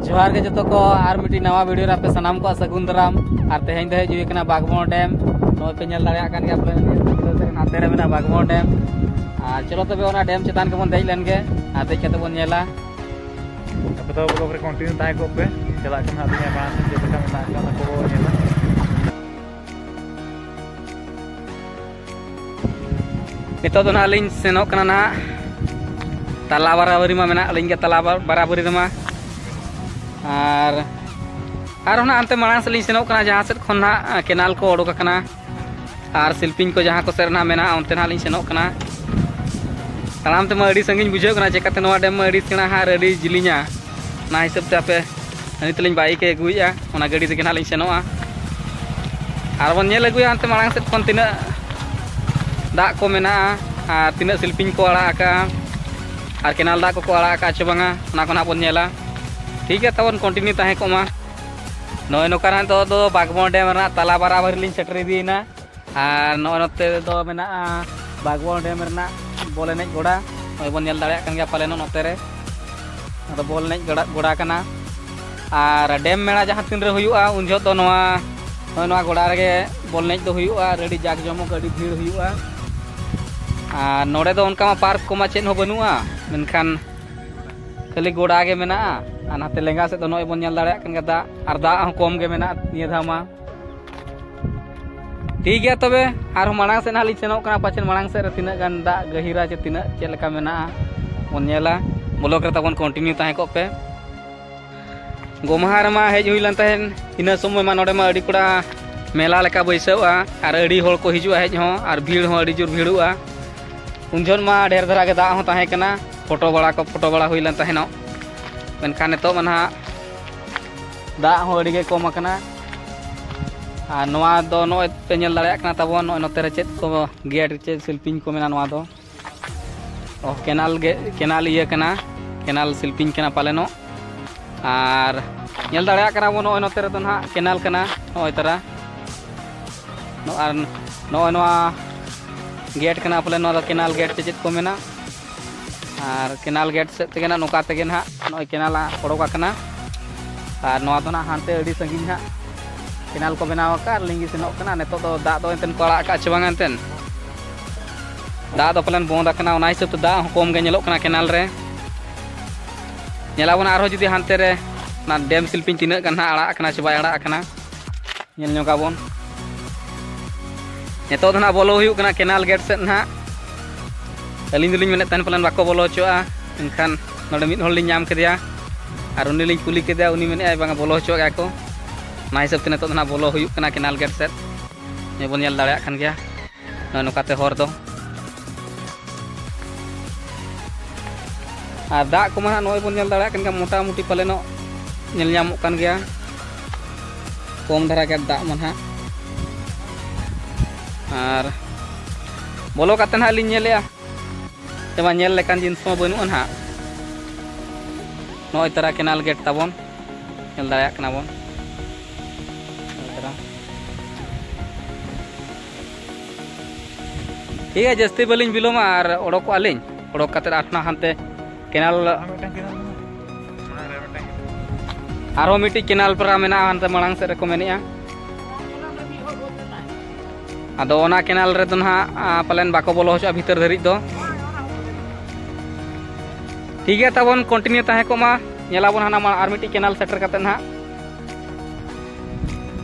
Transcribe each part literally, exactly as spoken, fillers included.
ᱡᱚᱦᱟᱨ ᱜᱮ ᱡᱚᱛᱚ ᱠᱚ, ᱟᱨ ᱢᱤᱫᱴᱤᱡ ᱱᱟᱣᱟ ᱵᱷᱤᱰᱤᱭᱳ ᱨᱮ ᱟᱯᱮ ᱥᱟᱱᱟᱢ ᱠᱚᱣᱟᱜ ᱥᱟᱹᱜᱩᱱ ᱫᱟᱨᱟᱢ᱾ ᱟᱨ ᱛᱮᱦᱮᱧ ᱫᱚ ᱦᱮᱡ ᱦᱩᱭ ᱟᱠᱟᱱᱟ ᱵᱟᱜᱽᱢᱚᱲ ᱰᱮᱢ᱾ ᱱᱚᱜᱼᱚᱭ ᱯᱮ ᱧᱮᱞ ᱫᱟᱲᱮᱭᱟᱜ ᱠᱟᱱ ᱜᱮᱭᱟ ᱯᱮ, ᱱᱚᱛᱮ ᱨᱮ ᱢᱮᱱᱟᱜᱼᱟ ᱵᱟᱜᱽᱢᱚᱲ ᱰᱮᱢ᱾ ᱟᱨ ᱪᱚᱞᱚ ᱛᱚᱵᱮ ᱚᱱᱟ ᱰᱮᱢ ᱪᱮᱛᱟᱱ ᱜᱮᱵᱚᱱ ᱫᱮᱡ ᱞᱮᱱ ᱜᱮ, ᱟᱨ ᱫᱮᱡ ᱠᱟᱛᱮ ᱵᱚᱱ ᱧᱮᱞᱟ᱾ ᱟᱯᱮ ᱫᱚ ᱵᱞᱚᱜ ᱨᱮ ᱠᱚᱱᱴᱤᱱᱤᱭᱩ ᱛᱟᱦᱮᱸ ᱠᱚᱜ ᱯᱮ᱾ ᱪᱟᱞᱟᱜ ᱠᱟᱱᱟ ᱟᱹᱞᱤᱧᱟᱜ ᱢᱟᱲᱟᱝ ᱥᱮᱫ ᱪᱮᱫ ᱞᱮᱠᱟ ᱢᱮᱱᱟᱜ ᱟᱠᱟᱫ ᱚᱱᱟ ᱠᱚ ᱧᱮᱞᱟ᱾ ᱱᱤᱛᱚᱜ ᱫᱚ ᱱᱟᱦᱟᱜ ᱞᱤᱧ ᱥᱮᱱᱚᱜ ᱠᱟᱱᱟ ᱱᱟᱦᱟᱜ ᱛᱟᱞᱟ ᱵᱟᱨᱟᱵᱟᱹᱨᱤ ᱢᱟ ᱢᱮᱱᱟᱜ ᱞᱤᱧ ᱜᱮ, ᱛᱟᱞᱟ ᱵᱟ-, ᱵᱟᱨᱟᱵᱟᱹᱨᱤ ᱨᱮᱢᱟ᱾ ᱟᱨ ᱟᱨᱦᱚᱸ ᱱᱟᱦᱟᱜ ᱦᱟᱱᱛᱮ ᱢᱟᱲᱟᱝ ᱥᱮᱫ ᱞᱤᱧ ᱥᱮᱱᱚᱜ ᱠᱟᱱᱟ, ᱡᱟᱦᱟᱸ ᱥᱮᱫ ᱠᱷᱚᱱ ᱱᱟᱦᱟᱜ ᱠᱮᱱᱟᱞ ᱠᱚ ᱚᱰᱚᱠ ᱟᱠᱟᱱᱟ᱾ ᱟᱨ ᱥᱤᱞᱯᱤᱧ ᱠᱚ ᱡᱟᱦᱟᱸ ᱠᱚ ᱥᱮᱫ ᱨᱮ ᱱᱟᱦᱟᱜ ᱢᱮᱱᱟᱜᱼᱟ, ᱚᱱᱛᱮ ᱱᱟᱦᱟᱜ ᱞᱤᱧ ᱥᱮᱱᱚᱜ ᱠᱟᱱᱟ᱾ ᱛᱟᱲᱟᱢ ᱛᱮᱢᱟ ᱟᱹᱰᱤ ᱥᱟᱺᱜᱤᱧ ᱵᱩᱡᱷᱟᱹᱜ ᱠᱟᱱᱟ, ᱪᱮᱠᱟᱛᱮ ᱱᱚᱣᱟ ᱰᱮᱢ ᱢᱟ ᱟᱹᱰᱤ ᱥᱮᱬᱟ ᱟᱨ ᱟᱹᱰᱤ ᱡᱤᱞᱤᱧᱟ᱾ ᱚᱱᱟ ᱦᱤᱥᱟᱹᱵ ᱛᱮ ᱟᱯᱮ ᱱᱤᱛ ᱞᱤᱧ ᱵᱟᱭᱤᱠ ᱮ ᱟᱹᱜᱩᱭᱮᱫᱼᱟ, ᱚᱱᱟ ᱜᱟᱹᱰᱤ ᱛᱮᱜᱮ ᱱᱟᱦᱟᱜ ᱞᱤᱧ ᱥᱮᱱᱚᱜᱼᱟ᱾ ᱟᱨ ᱵᱚᱱ ᱧᱮᱞ ᱟᱹᱜᱩᱭᱟ ᱦᱟᱱᱛᱮ ᱢᱟᱲᱟᱝ ᱥᱮᱫ ᱠᱷᱚᱱ ᱛᱤᱱᱟᱹᱜ ᱫᱟᱜ ᱠᱚ ᱢᱮᱱᱟᱜᱼᱟ ᱟᱨ ᱛᱤᱱᱟᱹᱜ ᱥᱤᱞᱯᱤᱧ ᱠᱚ ᱟᱲᱟᱜ ᱟᱠᱟᱜᱼᱟ ᱟᱨ ᱠᱮᱱᱟᱞ ᱫᱟᱜ ᱠᱚᱠᱚ ᱟᱲᱟᱜ ᱟᱠᱟᱜᱼᱟ ᱪᱮ ᱵᱟᱝᱟ, ᱚᱱᱟ ᱠᱚ ᱱᱟᱦᱟᱜ ᱵᱚᱱ ᱧᱮᱞᱟ᱾ ᱴᱷᱤᱠ ᱜᱮᱭᱟ, ᱛᱟᱵᱚᱱ ᱠᱚᱱᱴᱤᱱᱤᱭᱩ ᱛᱟᱦᱮᱸ ᱠᱚᱜ ᱢᱟ᱾ ᱱᱚᱜᱼᱚᱭ ᱱᱚᱝᱠᱟ ᱱᱟᱦᱟᱜ ᱱᱤᱛᱚᱜ ᱫᱚ ᱵᱟᱜᱽᱢᱚᱲ ᱰᱮᱢ ᱨᱮᱱᱟᱜ ᱛᱟᱞᱟ ᱵᱟᱨᱟᱵᱟᱹᱨᱤ ᱞᱤᱧ ᱥᱮᱴᱮᱨ ᱤᱫᱤᱭᱮᱱᱟ᱾ ᱟᱨ ᱱᱚᱜᱼᱚᱭ ᱱᱚᱛᱮ ᱫᱚ ᱢᱮᱱᱟᱜᱼᱟ ᱵᱟᱜᱽᱢᱚᱲ ᱰᱮᱢ ᱨᱮᱱᱟᱜ ᱵᱚᱞ ᱮᱱᱮᱡ ᱜᱚᱰᱟ᱾ ᱱᱚᱜᱼᱚᱭ ᱵᱚᱱ ᱧᱮᱞ ᱫᱟᱲᱮᱭᱟᱜ ᱠᱟᱱ ᱜᱮᱭᱟ ᱯᱟᱞᱮᱱ ᱱᱚᱛᱮ ᱨᱮ᱾ ᱟᱫᱚ ᱵᱚᱞ ᱮᱱᱮᱡ ᱜᱚᱰᱟ, ᱜᱚᱰᱟ ᱠᱟᱱᱟ᱾ ᱟᱨ ᱰᱮᱢ ᱢᱮᱞᱟ ᱡᱟᱦᱟᱸ ᱛᱤᱱ ᱨᱮ ᱦᱩᱭᱩᱜᱼᱟ, ᱩᱱ ᱡᱚᱦᱚᱜ ᱫᱚ ᱱᱚᱣᱟ, ᱱᱚᱜᱼᱚᱭ ᱱᱚᱣᱟ ᱜᱚᱰᱟ ᱨᱮᱜᱮ ᱵᱚᱞ ᱮᱱᱮᱡ ᱫᱚ ᱦᱩᱭᱩᱜᱼᱟ ᱟᱨ ᱟᱹᱰᱤ ᱡᱟᱠ ᱡᱚᱢᱚᱠ, ᱟᱹᱰᱤ ᱵᱷᱤᱲ ᱦᱩᱭᱩᱜᱼᱟ᱾ ᱟᱨ ᱱᱚᱰᱮ ᱫᱚ ᱚᱱᱠᱟ ᱢᱟ ᱯᱟᱨᱠ ᱠᱚᱢᱟ ᱪᱮᱫ ᱦᱚᱸ ᱵᱟᱹᱱᱩᱜᱼᱟ, ᱢᱮᱱᱠᱷᱟᱱ ᱠᱷᱟᱹᱞᱤ ᱜᱚᱰᱟ ᱜᱮ ᱢᱮᱱᱟᱜᱼᱟ᱾ ᱟᱨ ᱱᱟᱛᱮ ᱞᱮᱸᱜᱟ ᱥᱮᱫ ᱫᱚ ᱱᱚᱜᱼᱚᱭ ᱵᱚᱱ ᱧᱮᱞ ᱫᱟᱲᱮᱭᱟᱜ ᱠᱟᱱ ᱜᱮᱭᱟ ᱫᱟᱜ, ᱟᱨ ᱫᱟᱜ ᱦᱚᱸ ᱠᱚᱢ ᱜᱮ ᱢᱮᱱᱟᱜᱼᱟ ᱱᱤᱭᱟᱹ ᱫᱷᱟᱣ ᱢᱟ᱾ ᱴᱷᱤᱠ ᱜᱮᱭᱟ, ᱛᱚᱵᱮ ᱟᱨᱦᱚᱸ ᱢᱟᱲᱟᱝ ᱥᱮᱫ ᱦᱟᱸᱜ ᱞᱤᱧ ᱥᱮᱱᱚᱜ ᱠᱟᱱᱟ, ᱯᱟᱪᱮᱫ ᱢᱟᱲᱟᱝ ᱥᱮᱫ ᱨᱮ ᱛᱤᱱᱟᱹᱜ ᱜᱟᱱ ᱫᱟᱜ ᱜᱟᱹᱦᱤᱨᱟ ᱪᱮ ᱛᱤᱱᱟᱹᱜ ᱪᱮᱫ ᱞᱮᱠᱟ ᱢᱮᱱᱟᱜᱼᱟ, ᱵᱚᱱ ᱧᱮᱞᱟ᱾ ᱵᱞᱚᱜ ᱨᱮ ᱛᱟᱵᱚᱱ ᱠᱚᱱᱴᱤᱱᱤᱭᱩ ᱛᱟᱦᱮᱸ ᱠᱚᱜ ᱯᱮ᱾ ᱜᱚᱢᱦᱟ ᱨᱮᱢᱟ ᱦᱮᱡ ᱦᱩᱭ ᱞᱮᱱ ᱛᱟᱦᱮᱸᱫ, ᱤᱱᱟᱹ ᱥᱚᱢᱚᱭ ᱢᱟ ᱱᱚᱰᱮ ᱢᱟ ᱟᱹᱰᱤ ᱠᱚᱲᱟ ᱢᱮᱞᱟ ᱞᱮᱠᱟ ᱵᱟᱹᱭᱥᱟᱹᱣᱼᱟ ᱟᱨ ᱟᱹᱰᱤ ᱦᱚᱲ ᱠᱚ ᱦᱤᱡᱩᱜᱼᱟ ᱦᱮᱡ ᱦᱚᱸ, ᱟᱨ ᱵᱷᱤᱲ ᱦᱚᱸ ᱟᱹᱰᱤ ᱡᱳᱨ ᱵᱷᱤᱲᱚᱜᱼᱟ᱾ ᱩᱱ ᱡᱚᱦᱚᱜ ᱢᱟ ᱰᱷᱮᱨ ᱫᱷᱟᱨᱟ ᱜᱮ ᱫᱟᱜ ᱦᱚᱸ ᱛᱟᱦᱮᱸ ᱠᱟᱱᱟ, ᱯᱷᱳᱴᱳ ᱵᱟᱲᱟ ᱠᱚ ᱯᱷᱳᱴᱳ ᱵᱟᱲᱟ ᱦᱩᱭ ᱞᱮᱱ ᱛᱟᱦᱮᱱᱚᱜ᱾ ᱢᱮᱱᱠᱷᱟᱱ ᱱᱤᱛᱚᱜ ᱢᱟ ᱱᱟᱦᱟᱜ ᱫᱟᱜ ᱦᱚᱸ ᱟᱹᱰᱤ ᱜᱮ ᱠᱚᱢ ᱟᱠᱟᱱᱟ᱾ ᱟᱨ ᱱᱚᱣᱟ ᱫᱚ ᱱᱚᱜᱼᱚᱭ ᱯᱮ ᱧᱮᱞ ᱫᱟᱲᱮᱭᱟᱜ ᱠᱟᱱᱟ ᱛᱟᱵᱚᱱ, ᱱᱚᱜᱼᱚᱭ ᱱᱚᱛᱮ ᱨᱮ ᱪᱮᱫ ᱠᱚ ᱜᱮᱴ, ᱪᱮᱫ ᱥᱤᱞᱯᱤᱧ ᱠᱚ ᱢᱮᱱᱟᱜᱼᱟ᱾ ᱱᱚᱣᱟ ᱫᱚ ᱚ, ᱠᱮᱱᱟᱞ ᱜᱮ, ᱠᱮᱱᱟᱞ ᱤᱭᱟᱹ ᱠᱟᱱᱟ, ᱠᱮᱱᱟᱞ ᱥᱤᱞᱯᱤᱧ ᱠᱟᱱᱟ ᱯᱟᱞᱮᱱᱚᱜ᱾ ᱟᱨ ᱧᱮᱞ ᱫᱟᱲᱮᱭᱟᱜ ᱠᱟᱱᱟ ᱵᱚᱱ, ᱱᱚᱜᱼᱚᱭ ᱱᱚᱛᱮ ᱨᱮᱫᱚ ᱱᱟᱦᱟᱜ ᱠᱮᱱᱟᱞ ᱠᱟᱱᱟ, ᱱᱚᱜᱼᱚᱭ ᱛᱟᱨᱟ᱾ ᱱᱚᱜᱼᱚ-, ᱟᱨ ᱱᱚᱜᱼᱚᱭ ᱱᱚᱣᱟ ᱜᱮᱴ ᱠᱟᱱᱟ, ᱯᱟᱞᱮ ᱱᱚᱣᱟ ᱫᱚ ᱠᱮᱱᱟᱞ ᱜᱮᱴ ᱥᱮ ᱪᱮᱫ ᱠᱚ ᱢᱮᱱᱟ᱾ ᱟᱨ ᱠᱮᱱᱟᱞ ᱜᱮᱴ ᱥᱮᱫ ᱛᱮᱜᱮ ᱱᱟᱦᱟᱜ, ᱱᱚᱝᱠᱟ ᱛᱮᱜᱮ ᱱᱟᱦᱟᱜ ᱱᱚᱜᱼᱚᱭ ᱠᱮᱱᱟᱞ ᱚᱰᱚᱠ ᱟᱠᱟᱱᱟ᱾ ᱟᱨ ᱱᱚᱣᱟ ᱫᱚ ᱱᱟᱜ ᱦᱟᱱᱛᱮ ᱟᱹᱰᱤ ᱥᱟᱺᱜᱤᱧ ᱦᱟᱸᱜ ᱠᱮᱱᱟᱞ ᱠᱚ ᱵᱮᱱᱟᱣ ᱟᱠᱟᱫ ᱟᱨ ᱞᱤᱸᱜᱤ ᱥᱮᱱᱚᱜ ᱠᱟᱱᱟ᱾ ᱱᱤᱛᱚᱜ ᱫᱚ ᱫᱟᱜ ᱫᱚ ᱮᱱᱛᱮᱫ ᱠᱚ ᱟᱲᱟᱜ ᱟᱠᱟᱫ ᱪᱮ ᱵᱟᱝᱟ, ᱮᱱᱛᱮᱫ ᱫᱟᱜ ᱫᱚ ᱯᱟᱞᱮᱱ ᱵᱚᱱᱫ ᱟᱠᱟᱱᱟ, ᱚᱱᱟ ᱦᱤᱥᱟᱹᱵ ᱛᱮ ᱫᱟᱜ ᱦᱚᱸ ᱠᱚᱢ ᱜᱮ ᱧᱮᱞᱚᱜ ᱠᱟᱱᱟ ᱠᱮᱱᱟᱞ ᱨᱮ᱾ ᱧᱮᱞᱟᱵᱚᱱ ᱟᱨᱦᱚᱸ ᱡᱩᱫᱤ ᱦᱟᱱᱛᱮ ᱨᱮ ᱚᱱᱟ ᱰᱮᱢ ᱥᱤᱞᱯᱤᱧ ᱛᱤᱱᱟᱹᱜ ᱜᱟᱱ ᱦᱟᱸᱜ ᱟᱲᱟᱜ ᱟᱠᱟᱱᱟ ᱥᱮ ᱵᱟᱭ ᱟᱲᱟᱜ ᱟᱠᱟᱱᱟ, ᱧᱮᱞ ᱧᱚᱜᱟᱵᱚᱱ᱾ ᱱᱤᱛᱚᱜ ᱫᱚ ᱱᱟᱜ ᱵᱚᱞᱚ ᱦᱩᱭᱩᱜ ᱠᱟᱱᱟ ᱠᱮᱱᱟᱞ ᱜᱮᱴ ᱥᱮᱫ ᱱᱟᱜ᱾ ᱟᱹᱞᱤᱧ ᱫᱚᱞᱤᱧ ᱢᱮᱱᱮᱫ ᱛᱟᱦᱮᱱ ᱯᱟᱞᱮᱱ ᱵᱟᱠᱚ ᱵᱚᱞᱚ ᱦᱚᱪᱚᱣᱟᱜᱼᱟ, ᱢᱮᱱᱠᱷᱟᱱ ᱱᱚᱰᱮ ᱢᱤᱫ ᱦᱚᱲ ᱞᱤᱧ ᱧᱟᱢ ᱠᱮᱫᱮᱭᱟ ᱟᱨ ᱩᱱᱤ ᱞᱤᱧ ᱠᱩᱞᱤ ᱠᱮᱫᱮᱭᱟ, ᱩᱱᱤ ᱢᱮᱱᱮᱫᱼᱟᱭ ᱵᱟᱝᱟ ᱵᱚᱞᱚ ᱦᱚᱪᱚᱣᱟᱜ ᱜᱮᱭᱟ ᱠᱚ᱾ ᱚᱱᱟ ᱦᱤᱥᱟᱹᱵ ᱛᱮ ᱱᱤᱛᱚᱜ ᱫᱚ ᱱᱟᱜ ᱵᱚᱞᱚ ᱦᱩᱭᱩᱜ ᱠᱟᱱᱟ ᱠᱮᱱᱟᱞ ᱜᱮᱴ ᱥᱮᱫ᱾ ᱱᱤᱭᱟᱹ ᱵᱚᱱ ᱧᱮᱞ ᱫᱟᱲᱮᱭᱟᱜ ᱠᱟᱱ ᱜᱮᱭᱟ ᱱᱚᱜᱼᱚᱭ ᱱᱚᱝᱠᱟᱛᱮ ᱦᱚᱨ ᱫᱚ᱾ ᱟᱨ ᱫᱟᱜ ᱠᱚᱢᱟ ᱦᱟᱸᱜ ᱱᱚᱜᱼᱚᱭ ᱵᱚᱱ ᱧᱮᱞ ᱫᱟᱲᱮᱭᱟᱜ ᱠᱟᱱ ᱜᱮᱭᱟ, ᱢᱚᱴᱟᱢᱩᱴᱤ ᱯᱟᱞᱮᱱᱚᱜ ᱧᱮᱞ ᱧᱟᱢᱚᱜ ᱠᱟᱱ ᱜᱮᱭᱟ, ᱠᱚᱢ ᱫᱷᱟᱨᱟ ᱜᱮ ᱫᱟᱜ ᱢᱟ ᱱᱟᱦᱟᱜ᱾ ᱟᱨ ᱵᱚᱞᱚ ᱠᱟᱛᱮ ᱱᱟᱦᱟᱜ ᱞᱤᱧ ᱧᱮᱞᱮᱜᱼᱟ, ᱛᱮᱢᱟ ᱧᱮᱞ ᱞᱮᱠᱟᱱ ᱡᱤᱱᱤᱥ ᱢᱟ ᱵᱟᱹᱱᱩᱜᱼᱟ ᱱᱟᱦᱟᱜ᱾ ᱱᱚᱜᱼᱚᱭ ᱛᱟᱨᱟ ᱠᱮᱱᱟᱞ ᱜᱮᱴ ᱛᱟᱵᱚᱱ, ᱧᱮᱞ ᱫᱟᱲᱮᱭᱟᱜ ᱠᱟᱱᱟ ᱵᱚᱱ᱾ ᱱᱚᱜᱼᱚᱭ ᱛᱟᱨᱟ᱾ ᱴᱷᱤᱠ ᱜᱮᱭᱟ, ᱡᱟᱹᱥᱛᱤ ᱵᱟᱹᱞᱤᱧ ᱵᱤᱞᱚᱢᱟ ᱟᱨ ᱚᱰᱚᱠᱚᱜᱼᱟ ᱞᱤᱧ᱾ ᱚᱰᱚᱠ ᱠᱟᱛᱮ ᱟᱨᱦᱚᱸ ᱦᱟᱱᱛᱮ ᱠᱮᱱᱟᱞ, ᱟᱨᱦᱚᱸ ᱢᱤᱫᱴᱤᱡ ᱠᱮᱱᱟᱞ ᱯᱟᱨᱟ ᱢᱮᱱᱟᱜᱼᱟ, ᱦᱟᱱᱛᱮ ᱢᱟᱲᱟᱝ ᱥᱮᱫ ᱨᱮᱠᱚ ᱢᱮᱱᱮᱜᱼᱟ᱾ ᱟᱫᱚ ᱚᱱᱟ ᱠᱮᱱᱟᱞ ᱨᱮᱫᱚ ᱱᱟᱦᱟᱜ, ᱟ, ᱯᱟᱞᱮᱱ ᱵᱟᱠᱚ ᱵᱚᱞᱚ ᱦᱚᱪᱚᱜᱼᱟ ᱵᱷᱤᱛᱟᱹᱨ ᱫᱷᱟᱹᱨᱤᱡ ᱫᱚ᱾ ᱴᱷᱤᱠ ᱜᱮᱭᱟ, ᱛᱟᱵᱚᱱ ᱠᱚᱱᱴᱤᱱᱤᱭᱩ ᱛᱟᱦᱮᱸ ᱠᱚᱜ ᱢᱟ᱾ ᱧᱮᱞᱟᱵᱚᱱ ᱦᱟᱱᱟ ᱢᱟ ᱟᱨ ᱢᱤᱫᱴᱤᱡ ᱠᱮᱱᱟᱞ ᱥᱮᱴᱮᱨ ᱠᱟᱛᱮ ᱱᱟᱦᱟᱜ᱾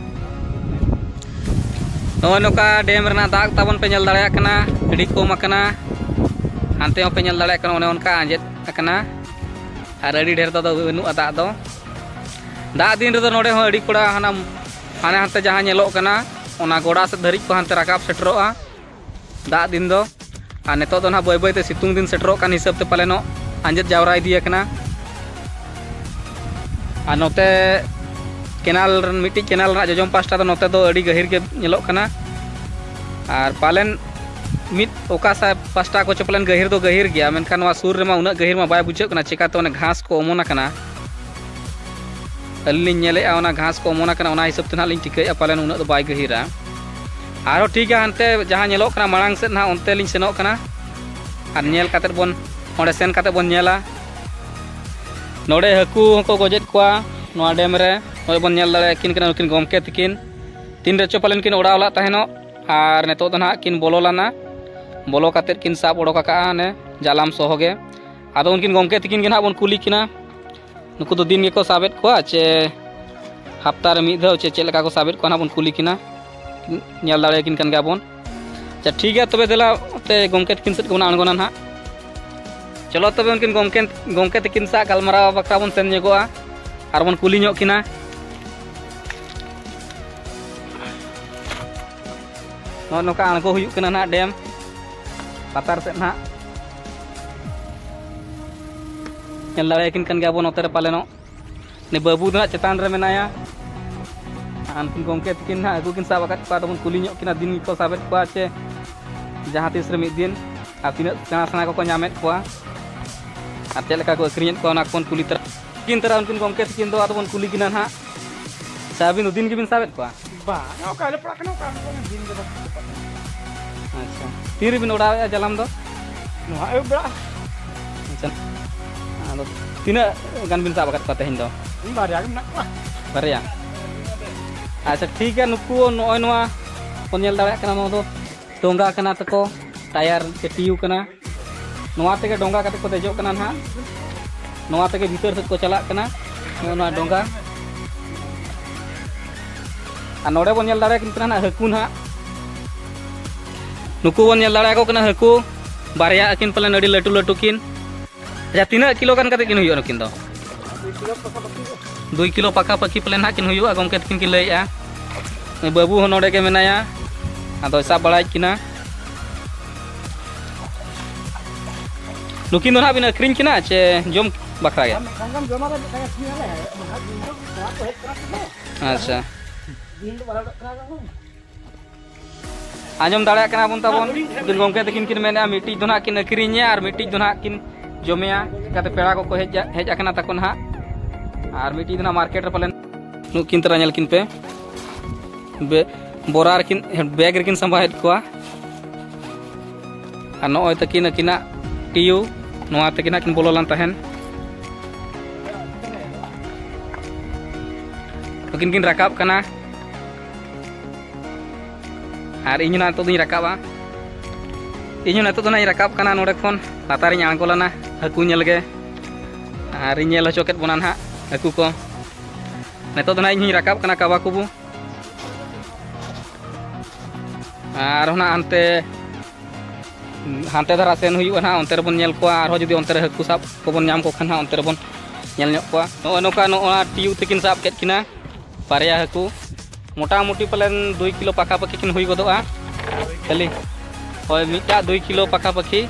ᱱᱚᱜᱼᱚᱭ ᱱᱚᱝᱠᱟ ᱰᱮᱢ ᱨᱮᱱᱟᱜ ᱫᱟᱜ ᱛᱟᱵᱚᱱ ᱯᱮ ᱧᱮᱞ ᱫᱟᱲᱮᱭᱟᱜ ᱠᱟᱱᱟ, ᱟᱹᱰᱤ ᱠᱚᱢ ᱟᱠᱟᱱᱟ᱾ ᱦᱟᱱᱛᱮ ᱦᱚᱸᱯᱮ ᱧᱮᱞ ᱫᱟᱲᱮᱭᱟᱜ ᱠᱟᱱᱟ, ᱚᱱᱮ ᱚᱱᱠᱟ ᱟᱸᱡᱮᱫ ᱟᱠᱟᱱᱟ ᱟᱨ ᱟᱹᱰᱤ ᱰᱷᱮᱨ ᱫᱚ ᱵᱟᱹᱱᱩᱜᱼᱟ ᱫᱟᱜ ᱫᱚ᱾ ᱫᱟᱜ ᱫᱤᱱ ᱨᱮᱫᱚ ᱱᱚᱰᱮ ᱦᱚᱸ ᱟᱹᱰᱤ ᱠᱚᱲᱟ ᱦᱟᱱᱟ, ᱦᱟᱱᱮ ᱦᱟᱱᱛᱮ ᱡᱟᱦᱟᱸ ᱧᱮᱞᱚᱜ ᱠᱟᱱᱟ, ᱚᱱᱟ ᱜᱚᱰᱟ ᱥᱮᱫ ᱫᱷᱟᱹᱨᱤᱡ ᱠᱚ ᱦᱟᱱᱛᱮ ᱨᱟᱠᱟᱵ ᱥᱮᱴᱮᱨᱚᱜᱼᱟ ᱫᱟᱜ ᱫᱤᱱ ᱫᱚ᱾ ᱟᱨ ᱱᱤᱛᱚᱜ ᱫᱚ ᱱᱟᱦᱟᱜ ᱵᱟᱹᱭ ᱵᱟᱹᱭ ᱛᱮ ᱥᱤᱛᱩᱝ ᱫᱤᱱ ᱥᱮᱴᱮᱨᱚᱜ ᱠᱟᱱ ᱦᱤᱥᱟᱹᱵ ᱛᱮ ᱯᱟᱞᱮᱱᱚᱜ ᱟᱸᱡᱮᱫ ᱡᱟᱣᱨᱟ ᱤᱫᱤ ᱟᱠᱟᱱᱟ᱾ ᱟᱨ ᱱᱚᱛᱮ ᱠᱮᱱᱟᱞ ᱨᱮᱱ, ᱢᱤᱫᱴᱤᱡ ᱠᱮᱱᱟᱞ ᱨᱮᱱᱟᱜ ᱡᱚᱡᱚᱢ ᱯᱟᱥᱴᱟ ᱫᱚ ᱱᱚᱛᱮ ᱫᱚ ᱟᱹᱰᱤ ᱜᱟᱹᱦᱤᱨ ᱜᱮ ᱧᱮᱞᱚᱜ ᱠᱟᱱᱟ᱾ ᱟᱨ ᱯᱟᱞᱮᱱ ᱢᱤᱫ ᱚᱠᱟ ᱥᱟ-, ᱯᱟᱥᱴᱟ ᱠᱚ ᱪᱚ ᱯᱟᱞᱮᱱ ᱜᱟᱹᱦᱤᱨ ᱫᱚ ᱜᱟᱹᱦᱤᱨ ᱜᱮᱭᱟ, ᱢᱮᱱᱠᱷᱟᱱ ᱱᱚᱣᱟ ᱥᱩᱨ ᱨᱮᱢᱟ ᱩᱱᱟᱹᱜ ᱜᱟᱹᱦᱤᱨ ᱢᱟ ᱵᱟᱭ ᱵᱩᱡᱷᱟᱹᱜ ᱠᱟᱱᱟ, ᱪᱮᱠᱟᱛᱮ ᱚᱱᱮ ᱜᱷᱟᱥ ᱠᱚ ᱚᱢᱚᱱ ᱟᱠᱟᱱᱟ᱾ ᱟᱹᱞᱤᱧ ᱞᱤᱧ ᱧᱮᱞᱮᱜᱼᱟ, ᱚᱱᱟ ᱜᱷᱟᱥ ᱠᱚ ᱚᱢᱚᱱ ᱟᱠᱟᱱᱟ, ᱚᱱᱟ ᱦᱤᱥᱟᱹᱵ ᱛᱮ ᱱᱟᱦᱟᱜ ᱞᱤᱧ ᱴᱷᱤᱠᱟᱹᱭᱮᱫᱼᱟ ᱯᱟᱞᱮᱱ ᱩᱱᱟᱹᱜ ᱫᱚ ᱵᱟᱭ ᱜᱟᱹᱦᱤᱨᱟ᱾ ᱟᱨᱦᱚᱸ ᱴᱷᱤᱠ ᱜᱮᱭᱟ, ᱦᱟᱱᱛᱮ ᱡᱟᱦᱟᱸ ᱧᱮᱞᱚᱜ ᱠᱟᱱᱟ ᱢᱟᱲᱟᱝ ᱥᱮᱫ ᱱᱟᱦᱟᱜ, ᱚᱱᱛᱮ ᱞᱤᱧ ᱥᱮᱱᱚᱜ ᱠᱟᱱᱟ ᱟᱨ ᱧᱮᱞ ᱠᱟᱛᱮᱫ ᱵᱚᱱ, ᱚᱸᱰᱮ ᱥᱮᱱ ᱠᱟᱛᱮᱫ ᱵᱚᱱ ᱧᱮᱞᱟ᱾ ᱱᱚᱰᱮ ᱦᱟᱹᱠᱩ ᱦᱚᱸᱠᱚ ᱜᱚᱡᱮᱫ ᱠᱚᱣᱟ᱾ ᱱᱚᱣᱟ ᱰᱮᱢ ᱨᱮ ᱱᱚᱜᱼᱚᱭ ᱵᱚᱱ ᱧᱮᱞ ᱫᱟᱲᱮᱭᱟᱠᱤᱱ ᱠᱟᱱᱟ ᱱᱩᱠᱤᱱ ᱜᱚᱢᱠᱮ ᱛᱟᱹᱠᱤᱱ᱾ ᱛᱤᱱ ᱨᱮᱪᱚ ᱯᱟᱞᱮᱱ ᱠᱤᱱ ᱚᱲᱟᱣ ᱞᱟᱜ ᱛᱟᱦᱮᱱᱚᱜ, ᱟᱨ ᱱᱤᱛᱚᱜ ᱫᱚ ᱱᱟᱦᱟᱜ ᱠᱤᱱ ᱵᱚᱞᱚ ᱞᱮᱱᱟ᱾ ᱵᱚᱞᱚ ᱠᱟᱛᱮᱫ ᱠᱤᱱ ᱥᱟᱵ ᱚᱰᱚᱠ ᱟᱠᱟᱫᱼᱟ ᱚᱱᱮ ᱡᱟᱞᱟᱢ ᱥᱚᱦᱚ ᱜᱮ᱾ ᱟᱫᱚ ᱩᱱᱠᱤᱱ ᱜᱚᱢᱠᱮ ᱛᱟᱹᱠᱤᱱ ᱜᱮ ᱱᱟᱦᱟᱜ ᱵᱚᱱ ᱠᱩᱞᱤ ᱠᱤᱱᱟ, ᱱᱩᱠᱩ ᱫᱚ ᱫᱤᱱ ᱜᱮᱠᱚ ᱥᱟᱵᱮᱫ ᱠᱚᱣᱟ ᱪᱮ ᱦᱟᱯᱛᱟ ᱨᱮ ᱢᱤᱫ ᱫᱷᱟᱣ ᱪᱮ ᱪᱮᱫ ᱞᱮᱠᱟ ᱠᱚ ᱥᱟᱵᱮᱫ ᱠᱚᱣᱟ ᱱᱟᱦᱟᱜ ᱵᱚᱱ ᱠᱩᱞᱤ ᱠᱤᱱᱟ᱾ ᱧᱮᱞ ᱫᱟᱲᱮᱭᱟᱠᱤᱱ ᱠᱟᱱ ᱜᱮᱭᱟ ᱵᱚᱱ᱾ ᱟᱪᱪᱷᱟ, ᱴᱷᱤᱠ ᱜᱮᱭᱟ, ᱛᱚᱵᱮ ᱫᱮᱞᱟ ᱛᱮ ᱜᱚᱢᱠᱮ ᱛᱟᱹᱠᱤᱱ ᱥᱮᱫ ᱜᱮᱵᱚᱱ ᱟᱬᱜᱚᱱᱟ ᱱᱟᱦᱟᱜ᱾ ᱪᱚᱞᱚ ᱛᱚᱵᱮ ᱩᱱᱠᱤᱱ ᱜᱚᱢᱠᱮ, ᱜᱚᱢᱠᱮ ᱛᱟᱹᱠᱤᱱ ᱥᱟᱶ ᱜᱟᱞᱢᱟᱨᱟᱣ ᱵᱟᱠᱷᱨᱟ ᱵᱚᱱ ᱥᱮᱱ ᱧᱚᱜᱚᱜᱼᱟ ᱟᱨ ᱵᱚᱱ ᱠᱩᱞᱤ ᱧᱚᱜ ᱠᱤᱱᱟ᱾ ᱱᱚᱜᱼᱚ ᱱᱚᱝᱠᱟ ᱟᱬᱜᱚ ᱦᱩᱭᱩᱜ ᱠᱟᱱᱟ ᱱᱟᱦᱟᱜ ᱰᱮᱢ ᱞᱟᱛᱟᱨ ᱥᱮᱫ ᱱᱟᱦᱟᱜ᱾ ᱧᱮᱞ ᱫᱟᱲᱮᱭᱟᱠᱤᱱ ᱠᱟᱱ ᱜᱮᱭᱟ ᱵᱚᱱ ᱱᱚᱛᱮ ᱨᱮ ᱯᱟᱞᱮᱱᱚᱜ᱾ ᱩᱱᱤ ᱵᱟᱹᱵᱩ ᱫᱚ ᱦᱟᱸᱜ ᱪᱮᱛᱟᱱ ᱨᱮ ᱢᱮᱱᱟᱭᱟ᱾ ᱟᱨ ᱩᱱᱠᱤᱱ ᱜᱚᱢᱠᱮ ᱛᱟᱹᱠᱤᱱ ᱦᱟᱸᱜ ᱦᱟᱹᱠᱩ ᱠᱤᱱ ᱥᱟᱵ ᱟᱠᱟᱫ ᱠᱚᱣᱟ, ᱟᱫᱚ ᱵᱚᱱ ᱠᱩᱞᱤ ᱧᱚᱜ ᱠᱤᱱᱟ, ᱫᱤᱱ ᱜᱮᱠᱚ ᱥᱟᱵᱮᱫ ᱠᱚᱣᱟ ᱪᱮ ᱡᱟᱦᱟᱸ ᱛᱤᱥ ᱨᱮ ᱢᱤᱫ ᱫᱤᱱ, ᱟᱨ ᱛᱤᱱᱟᱹᱜ ᱥᱮᱬᱟ ᱥᱮᱬᱟ ᱠᱚᱠᱚ ᱧᱟᱢᱮᱫ ᱠᱚᱣᱟ, ᱟᱨ ᱪᱮᱫ ᱞᱮᱠᱟ ᱠᱚ ᱟᱹᱠᱷᱨᱤᱧᱮᱫ ᱠᱚᱣᱟ, ᱚᱱᱟ ᱠᱚᱵᱚᱱ ᱠᱩᱞᱤ ᱛᱟᱨᱟ ᱠᱤᱱ ᱛᱟᱨᱟ᱾ ᱩᱱᱠᱤᱱ ᱜᱚᱢᱠᱮ ᱛᱟᱹᱠᱤᱱ ᱫᱚ ᱟᱫᱚ ᱵᱚᱱ ᱠᱩᱞᱤ ᱠᱤᱱᱟ ᱱᱟᱦᱟᱜ᱾ ᱟᱪᱪᱷᱟ, ᱟᱹᱵᱤᱱ ᱫᱚ ᱫᱤᱱ ᱜᱮᱵᱤᱱ ᱥᱟᱵᱮᱫ ᱠᱚᱣᱟ? ᱵᱟᱝ, ᱚᱠᱟ ᱦᱤᱞᱳᱜ ᱯᱟᱲᱟᱜ ᱠᱟᱱᱟ, ᱚᱠᱟ ᱦᱤᱞᱳᱜ ᱫᱤᱱ ᱫᱚ ᱵᱟᱝ ᱯᱟᱲᱟᱜ ᱠᱟᱱᱟ᱾ ᱟᱪᱪᱷᱟ, ᱛᱤ ᱨᱮᱵᱤᱱ ᱚᱰᱟᱣᱮᱫᱼᱟ ᱡᱟᱞᱟᱢ ᱫᱚ? ᱱᱚᱣᱟ ᱟᱹᱭᱩᱵ ᱵᱮᱲᱟ᱾ ᱟᱪᱪᱷᱟ, ᱟᱫᱚ ᱛᱤᱱᱟᱹᱜ ᱜᱟᱱ ᱵᱤᱱ ᱥᱟᱵ ᱟᱠᱟᱫ ᱠᱚᱣᱟ ᱛᱮᱦᱮᱧ ᱫᱚ? ᱵᱟᱨᱭᱟ ᱜᱮ ᱢᱮᱱᱟᱜ ᱠᱚᱣᱟ᱾ ᱵᱟᱨᱭᱟ? ᱟᱪᱪᱷᱟ, ᱴᱷᱤᱠ ᱜᱮᱭᱟ, ᱱᱩᱠᱩ ᱱᱚᱜᱼᱚᱭ ᱱᱚᱣᱟ ᱵᱚᱱ ᱧᱮᱞ ᱫᱟᱲᱮᱭᱟᱜ ᱠᱟᱱᱟ, ᱱᱚᱣᱟ ᱫᱚ ᱰᱷᱚᱸᱜᱟ ᱠᱟᱱᱟ ᱛᱟᱠᱚ, ᱴᱟᱭᱟᱨ ᱥᱮ ᱴᱤᱭᱩ ᱠᱟᱱᱟ᱾ ᱱᱚᱣᱟ ᱛᱮᱜᱮ ᱰᱷᱚᱸᱜᱟ ᱠᱟᱛᱮ ᱠᱚ ᱫᱮᱡᱚᱜ ᱠᱟᱱᱟ ᱱᱟᱦᱟᱜ᱾ ᱱᱚᱣᱟ ᱛᱮᱜᱮ ᱵᱷᱤᱛᱟᱹᱨ ᱥᱮᱫ ᱠᱚ ᱪᱟᱞᱟᱜ ᱠᱟᱱᱟ, ᱱᱚᱜᱼᱚ ᱱᱚᱣᱟ ᱰᱷᱚᱸᱜᱟ᱾ ᱟᱨ ᱱᱚᱰᱮ ᱵᱚᱱ ᱧᱮᱞ ᱫᱟᱲᱮᱭᱟᱠᱤᱱ ᱠᱟᱱᱟ ᱱᱟᱦᱟᱜ ᱦᱟᱹᱠᱩ ᱱᱟᱦᱟᱜ᱾ ᱱᱩᱠᱩ ᱵᱚᱱ ᱧᱮᱞ ᱫᱟᱲᱮᱭᱟᱠᱚ ᱠᱟᱱᱟ ᱦᱟᱹᱠᱩ, ᱵᱟᱨᱭᱟ ᱟᱹᱠᱤᱱ ᱯᱟᱞᱮᱱ ᱟᱹᱰᱤ ᱞᱟᱹᱴᱩ ᱞᱟᱹᱴᱩ ᱠᱤᱱ᱾ ᱟᱪᱪᱷᱟ, ᱛᱤᱱᱟᱹᱜ ᱠᱤᱞᱳ ᱜᱟᱱ ᱠᱟᱛᱮ ᱠᱤᱱ ᱦᱩᱭᱩᱜᱼᱟ ᱱᱩᱠᱤᱱ ᱫᱚ? ᱫᱩᱭ ᱠᱤᱞᱳ ᱯᱟᱠᱟ ᱯᱟᱠᱤ ᱯᱟᱞᱮ ᱱᱟᱦᱟᱜ ᱠᱤᱱ ᱦᱩᱭᱩᱜᱼᱟ, ᱜᱚᱢᱠᱮ ᱛᱟᱹᱠᱤᱱ ᱠᱤᱱ ᱞᱟᱹᱭᱮᱫᱼᱟ᱾ ᱱᱩᱭ ᱵᱟᱹᱵᱩ ᱦᱚᱸ ᱱᱚᱰᱮ ᱜᱮ ᱢᱮᱱᱟᱭᱟ, ᱟᱫᱚᱭ ᱥᱟᱵ ᱵᱟᱲᱟᱭᱮᱫ ᱠᱤᱱᱟ᱾ ᱱᱩᱠᱤᱱ ᱫᱚ ᱱᱟᱦᱟᱜ ᱵᱤᱱ ᱟᱹᱠᱷᱨᱤᱧ ᱠᱤᱱᱟ ᱪᱮ ᱡᱚᱢ ᱵᱟᱠᱷᱨᱟ ᱜᱮ? ᱢᱤᱫᱴᱟᱝ ᱜᱟᱱ ᱡᱚᱢᱟ ᱨᱮ ᱢᱤᱫᱴᱟᱝ ᱟᱹᱠᱷᱨᱤᱧ ᱟᱞᱮ᱾ ᱚᱱᱟ ᱫᱤᱱ ᱫᱚ ᱱᱚᱣᱟ ᱠᱚ ᱦᱮᱡ ᱠᱟᱱᱟ ᱥᱮ? ᱟᱪᱪᱷᱟ᱾ ᱫᱤᱱ ᱫᱚ ᱵᱟᱞᱮ ᱩᱰᱩᱠ ᱠᱟᱱᱟ ᱵᱟᱝ᱾ ᱟᱸᱡᱚᱢ ᱫᱟᱲᱮᱭᱟᱜ ᱠᱟᱱᱟ ᱵᱚᱱ ᱛᱟᱵᱚᱱ, ᱩᱱᱠᱤᱱ ᱜᱚᱢᱠᱮ ᱛᱟᱹᱠᱤᱱ ᱠᱤᱱ ᱢᱮᱱᱮᱫᱼᱟ, ᱢᱤᱫᱴᱤᱡ ᱫᱚ ᱱᱟᱦᱟᱜ ᱠᱤᱱ ᱟᱹᱠᱷᱨᱤᱧᱮᱭᱟ ᱟᱨ ᱢᱤᱫᱴᱤᱡ ᱫᱚ ᱱᱟᱦᱟᱜ ᱠᱤᱱ ᱡᱚᱢᱮᱭᱟ᱾ ᱪᱤᱠᱟᱹᱛᱮ ᱯᱮᱲᱟ ᱠᱚᱠᱚ ᱦᱮᱡ, ᱦᱮᱡ ᱟᱠᱟᱱᱟ ᱛᱟᱠᱚ ᱱᱟᱦᱟᱜ᱾ ᱟᱨ ᱢᱤᱫᱴᱤᱡ ᱫᱚ ᱱᱟᱦᱟᱜ ᱢᱟᱨᱠᱮᱴ ᱨᱮ ᱯᱟᱞᱮᱱ᱾ ᱱᱩᱠᱤᱱ ᱛᱟᱨᱟ ᱧᱮᱞ ᱠᱤᱱ ᱯᱮ, ᱵᱮ-, ᱵᱚᱨᱟ ᱨᱮᱠᱤᱱ, ᱵᱮᱜᱽ ᱨᱮᱠᱤᱱ ᱥᱟᱢᱵᱟᱣᱮᱫ ᱠᱚᱣᱟ᱾ ᱟᱨ ᱱᱚᱜᱼᱚᱭ ᱛᱟᱹᱠᱤᱱ ᱟᱹᱠᱤᱱᱟᱜ ᱴᱤᱭᱩ, ᱱᱚᱣᱟ ᱛᱮᱜᱮ ᱱᱟᱦᱟᱜ ᱠᱤᱱ ᱵᱚᱞᱚ ᱞᱮᱱ ᱛᱟᱦᱮᱱ᱾ ᱩᱱᱠᱤᱱ ᱠᱤᱱ ᱨᱟᱠᱟᱵ ᱠᱟᱱᱟ᱾ ᱟᱨ ᱤᱧ ᱦᱚᱸ ᱱᱤᱛᱚᱜ ᱫᱚᱧ ᱨᱟᱠᱟᱵᱼᱟ᱾ ᱤᱧ ᱦᱚᱸ ᱱᱤᱛᱚᱜ ᱫᱚ ᱱᱟᱜ ᱤᱧ ᱨᱟᱠᱟᱵ ᱠᱟᱱᱟ ᱱᱚᱰᱮ ᱠᱷᱚᱱ, ᱞᱟᱛᱟᱨᱤᱧ ᱟᱬᱜᱚ ᱞᱮᱱᱟ ᱦᱟᱹᱠᱩ ᱧᱮᱞ ᱜᱮ᱾ ᱟᱨᱤᱧ ᱧᱮᱞ ᱦᱚᱪᱚ ᱠᱮᱫ ᱵᱚᱱᱟ ᱱᱟᱦᱟᱜ ᱦᱟᱹᱠᱩ ᱠᱚ᱾ ᱱᱤᱛᱚᱜ ᱫᱚ ᱱᱟᱜ ᱤᱧ ᱦᱚᱸᱧ ᱨᱟᱠᱟᱵ ᱠᱟᱱᱟ ᱠᱟᱵᱟᱠᱩᱵᱩ᱾ ᱟᱨᱦᱚᱸ ᱱᱟᱜ ᱦᱟᱱᱛᱮ, ᱦᱟᱱᱛᱮ ᱫᱷᱟᱨᱟ ᱥᱮᱱ ᱦᱩᱭᱩᱜᱼᱟ ᱱᱟᱜ, ᱚᱱᱛᱮ ᱨᱮᱵᱚᱱ ᱧᱮᱞ ᱠᱚᱣᱟ᱾ ᱟᱨᱦᱚᱸ ᱡᱩᱫᱤ ᱚᱱᱛᱮ ᱨᱮ ᱦᱟᱹᱠᱩ ᱥᱟᱵ ᱠᱚᱵᱚᱱ ᱧᱟᱢ ᱠᱚ ᱠᱷᱟᱱ ᱱᱟᱜ, ᱚᱱᱛᱮ ᱨᱮᱵᱚᱱ ᱧᱮᱞ ᱧᱚᱜ ᱠᱚᱣᱟ᱾ ᱱᱚᱜᱼᱚᱭ ᱱᱚᱝᱠᱟ ᱱᱚᱜᱼᱚ ᱱᱟ ᱴᱤᱭᱩ ᱛᱟᱹᱠᱤᱱ ᱥᱟᱵ ᱠᱮᱫ ᱠᱤᱱᱟ᱾ ᱵᱟᱨᱭᱟ ᱦᱟᱹᱠᱩ ᱢᱚᱴᱟᱢᱩᱴᱤ ᱯᱟᱞᱮᱱ ᱫᱩᱭ ᱠᱤᱞᱳ ᱯᱟᱠᱟᱯᱟᱠᱤ ᱠᱤᱱ ᱦᱩᱭ ᱜᱚᱫᱚᱜᱼᱟ᱾ ᱠᱷᱟᱹᱞᱤ ᱦᱳᱭ, ᱢᱤᱫᱴᱟᱜ ᱫᱩᱭ ᱠᱤᱞᱳ ᱯᱟᱠᱟᱯᱟᱠᱤ᱾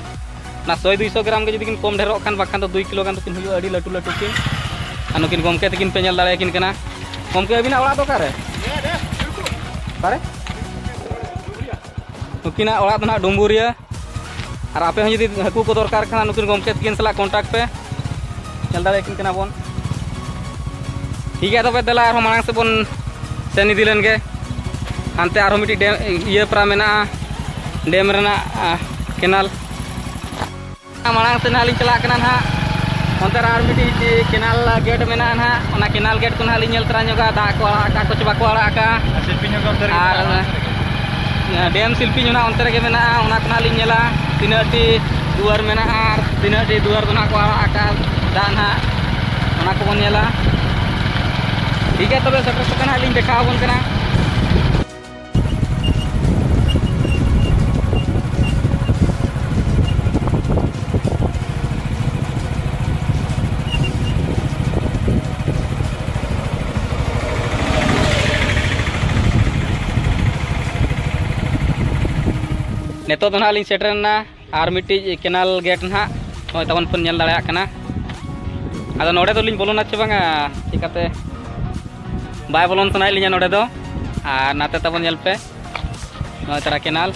ᱚᱱᱟ ᱥᱚᱭ ᱫᱩᱭᱥᱚ ᱜᱨᱟᱢ ᱜᱮ ᱡᱩᱫᱤ ᱠᱤᱱ ᱠᱚᱢ ᱰᱷᱮᱨᱚᱜ ᱠᱷᱟᱱ, ᱵᱟᱠᱷᱟᱱ ᱫᱚ ᱫᱩᱭ ᱠᱤᱞᱳ ᱜᱟᱱ ᱫᱚᱠᱤᱱ ᱦᱩᱭᱩᱜᱼᱟ, ᱟᱹᱰᱤ ᱞᱟᱹᱴᱩ ᱞᱟᱹᱴᱩ ᱠᱤᱱ᱾ ᱟᱨ ᱱᱩᱠᱤᱱ ᱜᱚᱢᱠᱮ ᱛᱟᱹᱠᱤᱱ ᱯᱮ ᱧᱮᱞ ᱫᱟᱲᱮᱭᱟᱠᱤᱱ ᱠᱟᱱᱟ᱾ ᱜᱚᱢᱠᱮ, ᱟᱹᱵᱤᱱᱟᱜ ᱚᱲᱟᱜ ᱫᱚ ᱚᱠᱟᱨᱮ? ᱚᱠᱟᱨᱮ? ᱱᱩᱠᱤᱱᱟᱜ ᱚᱲᱟᱜ ᱫᱚ ᱱᱟᱦᱟᱜ ᱰᱩᱢᱵᱩᱨᱤᱭᱟᱹ᱾ ᱟᱨ ᱟᱯᱮ ᱦᱚᱸ ᱡᱩᱫᱤ ᱦᱟᱹᱠᱩ ᱠᱚ ᱫᱚᱨᱠᱟᱨ ᱠᱷᱟᱱ, ᱱᱩᱠᱤᱱ ᱜᱚᱢᱠᱮ ᱛᱟᱹᱠᱤᱱ ᱥᱟᱞᱟᱜ contact ᱯᱮ, ᱧᱮᱞ ᱫᱟᱲᱮᱭᱟᱠᱤᱱ ᱠᱟᱱᱟ ᱵᱚᱱ᱾ ᱴᱷᱤᱠ ᱜᱮᱭᱟ, ᱛᱚᱵᱮ ᱫᱮᱞᱟ ᱟᱨᱦᱚᱸ ᱢᱟᱲᱟᱝ ᱥᱮᱫ ᱵᱚᱱ ᱥᱮᱱ ᱤᱫᱤ ᱞᱮᱱ ᱜᱮ᱾ ᱦᱟᱱᱛᱮ ᱟᱨᱦᱚᱸ ᱢᱤᱫᱴᱤᱡ ᱰᱮᱢ, ᱤᱭᱟᱹ ᱯᱟᱨᱟ ᱢᱮᱱᱟᱜᱼᱟ, ᱰᱮᱢ ᱨᱮᱱᱟᱜ, ᱟ, ᱠᱮᱱᱟᱞ᱾ ᱢᱟᱲᱟᱝ ᱥᱮᱫ ᱱᱟᱦᱟᱜ ᱞᱤᱧ ᱪᱟᱞᱟᱜ ᱠᱟᱱᱟ ᱱᱟᱦᱟᱜ᱾ ᱚᱱᱛᱮ ᱨᱮ ᱟᱨ ᱢᱤᱫᱴᱤᱡ ᱠᱮᱱᱟᱞ ᱜᱮᱴ ᱢᱮᱱᱟᱜᱼᱟ ᱱᱟᱦᱟᱜ, ᱚᱱᱟ ᱠᱮᱱᱟᱞ ᱜᱮᱴ ᱠᱚ ᱱᱟᱦᱟᱜ ᱞᱤᱧ ᱧᱮᱞ ᱛᱚᱨᱟ ᱧᱚᱜᱟ, ᱫᱟᱜ ᱠᱚ ᱟᱲᱟᱜ ᱟᱠᱟᱫ ᱠᱚ ᱪᱮ ᱵᱟᱠᱚ ᱟᱲᱟᱜ ᱟᱠᱟᱫᱼᱟ᱾ ᱟᱨ ᱥᱤᱞᱯᱤᱧ ᱦᱚᱸ ᱚᱱᱛᱮ ᱨᱮᱜᱮ ᱟᱨ ᱢᱮᱱᱟᱜᱼᱟ᱾ ᱰᱮᱢ ᱥᱤᱞᱯᱤᱧ ᱚᱱᱟ ᱚᱱᱛᱮ ᱨᱮᱜᱮ ᱢᱮᱱᱟᱜᱼᱟ, ᱚᱱᱟ ᱠᱚ ᱱᱟᱦᱟᱜ ᱞᱤᱧ ᱧᱮᱞᱟ᱾ ᱛᱤᱱᱟᱹᱜ ᱴᱤ ᱫᱩᱣᱟᱹᱨ ᱢᱮᱱᱟᱜᱼᱟ ᱟᱨ ᱛᱤᱱᱟᱹᱜ ᱴᱤ ᱫᱩᱣᱟᱹᱨ ᱫᱚ ᱱᱟᱦᱟᱜ ᱠᱚ ᱟᱲᱟᱜ ᱟᱠᱟᱫ ᱫᱟᱜ ᱱᱟᱦᱟᱜ, ᱚᱱᱟ ᱠᱚᱵᱚᱱ ᱧᱮᱞᱟ᱾ ᱴᱷᱤᱠ ᱜᱮᱭᱟ, ᱛᱚᱵᱮ ᱥᱮᱴᱮᱨ ᱥᱮᱴᱮᱨ ᱱᱟᱦᱟᱜ ᱞᱤᱧ ᱫᱮᱠᱷᱟᱣ ᱟᱵᱚᱱ ᱠᱟᱱᱟ᱾ ᱱᱤᱛᱚᱜ ᱫᱚ ᱱᱟᱦᱟᱜ ᱞᱤᱧ ᱥᱮᱴᱮᱨᱮᱱᱟ ᱟᱨ ᱢᱤᱫᱴᱤᱡ ᱠᱮᱱᱟᱞ ᱜᱮᱴ ᱱᱟᱦᱟᱜ, ᱱᱚᱜᱼᱚᱭ ᱛᱟᱵᱚᱱ ᱯᱮ ᱧᱮᱞ ᱫᱟᱲᱮᱭᱟᱜ ᱠᱟᱱᱟ᱾ ᱟᱫᱚ ᱱᱚᱰᱮ ᱫᱚᱞᱤᱧ ᱵᱚᱞᱚᱱᱟ ᱪᱮ ᱵᱟᱝᱟ, ᱪᱤᱠᱟᱹᱛᱮ ᱵᱟᱭ ᱵᱚᱞᱚᱱ ᱥᱟᱱᱟᱭᱮᱫ ᱞᱤᱧᱟ ᱱᱚᱰᱮ ᱫᱚ᱾ ᱟᱨ ᱱᱟᱛᱮ ᱛᱟᱵᱚᱱ ᱧᱮᱞ ᱯᱮ, ᱱᱚᱜᱼᱚᱭ ᱛᱟᱨᱟ ᱠᱮᱱᱟᱞ᱾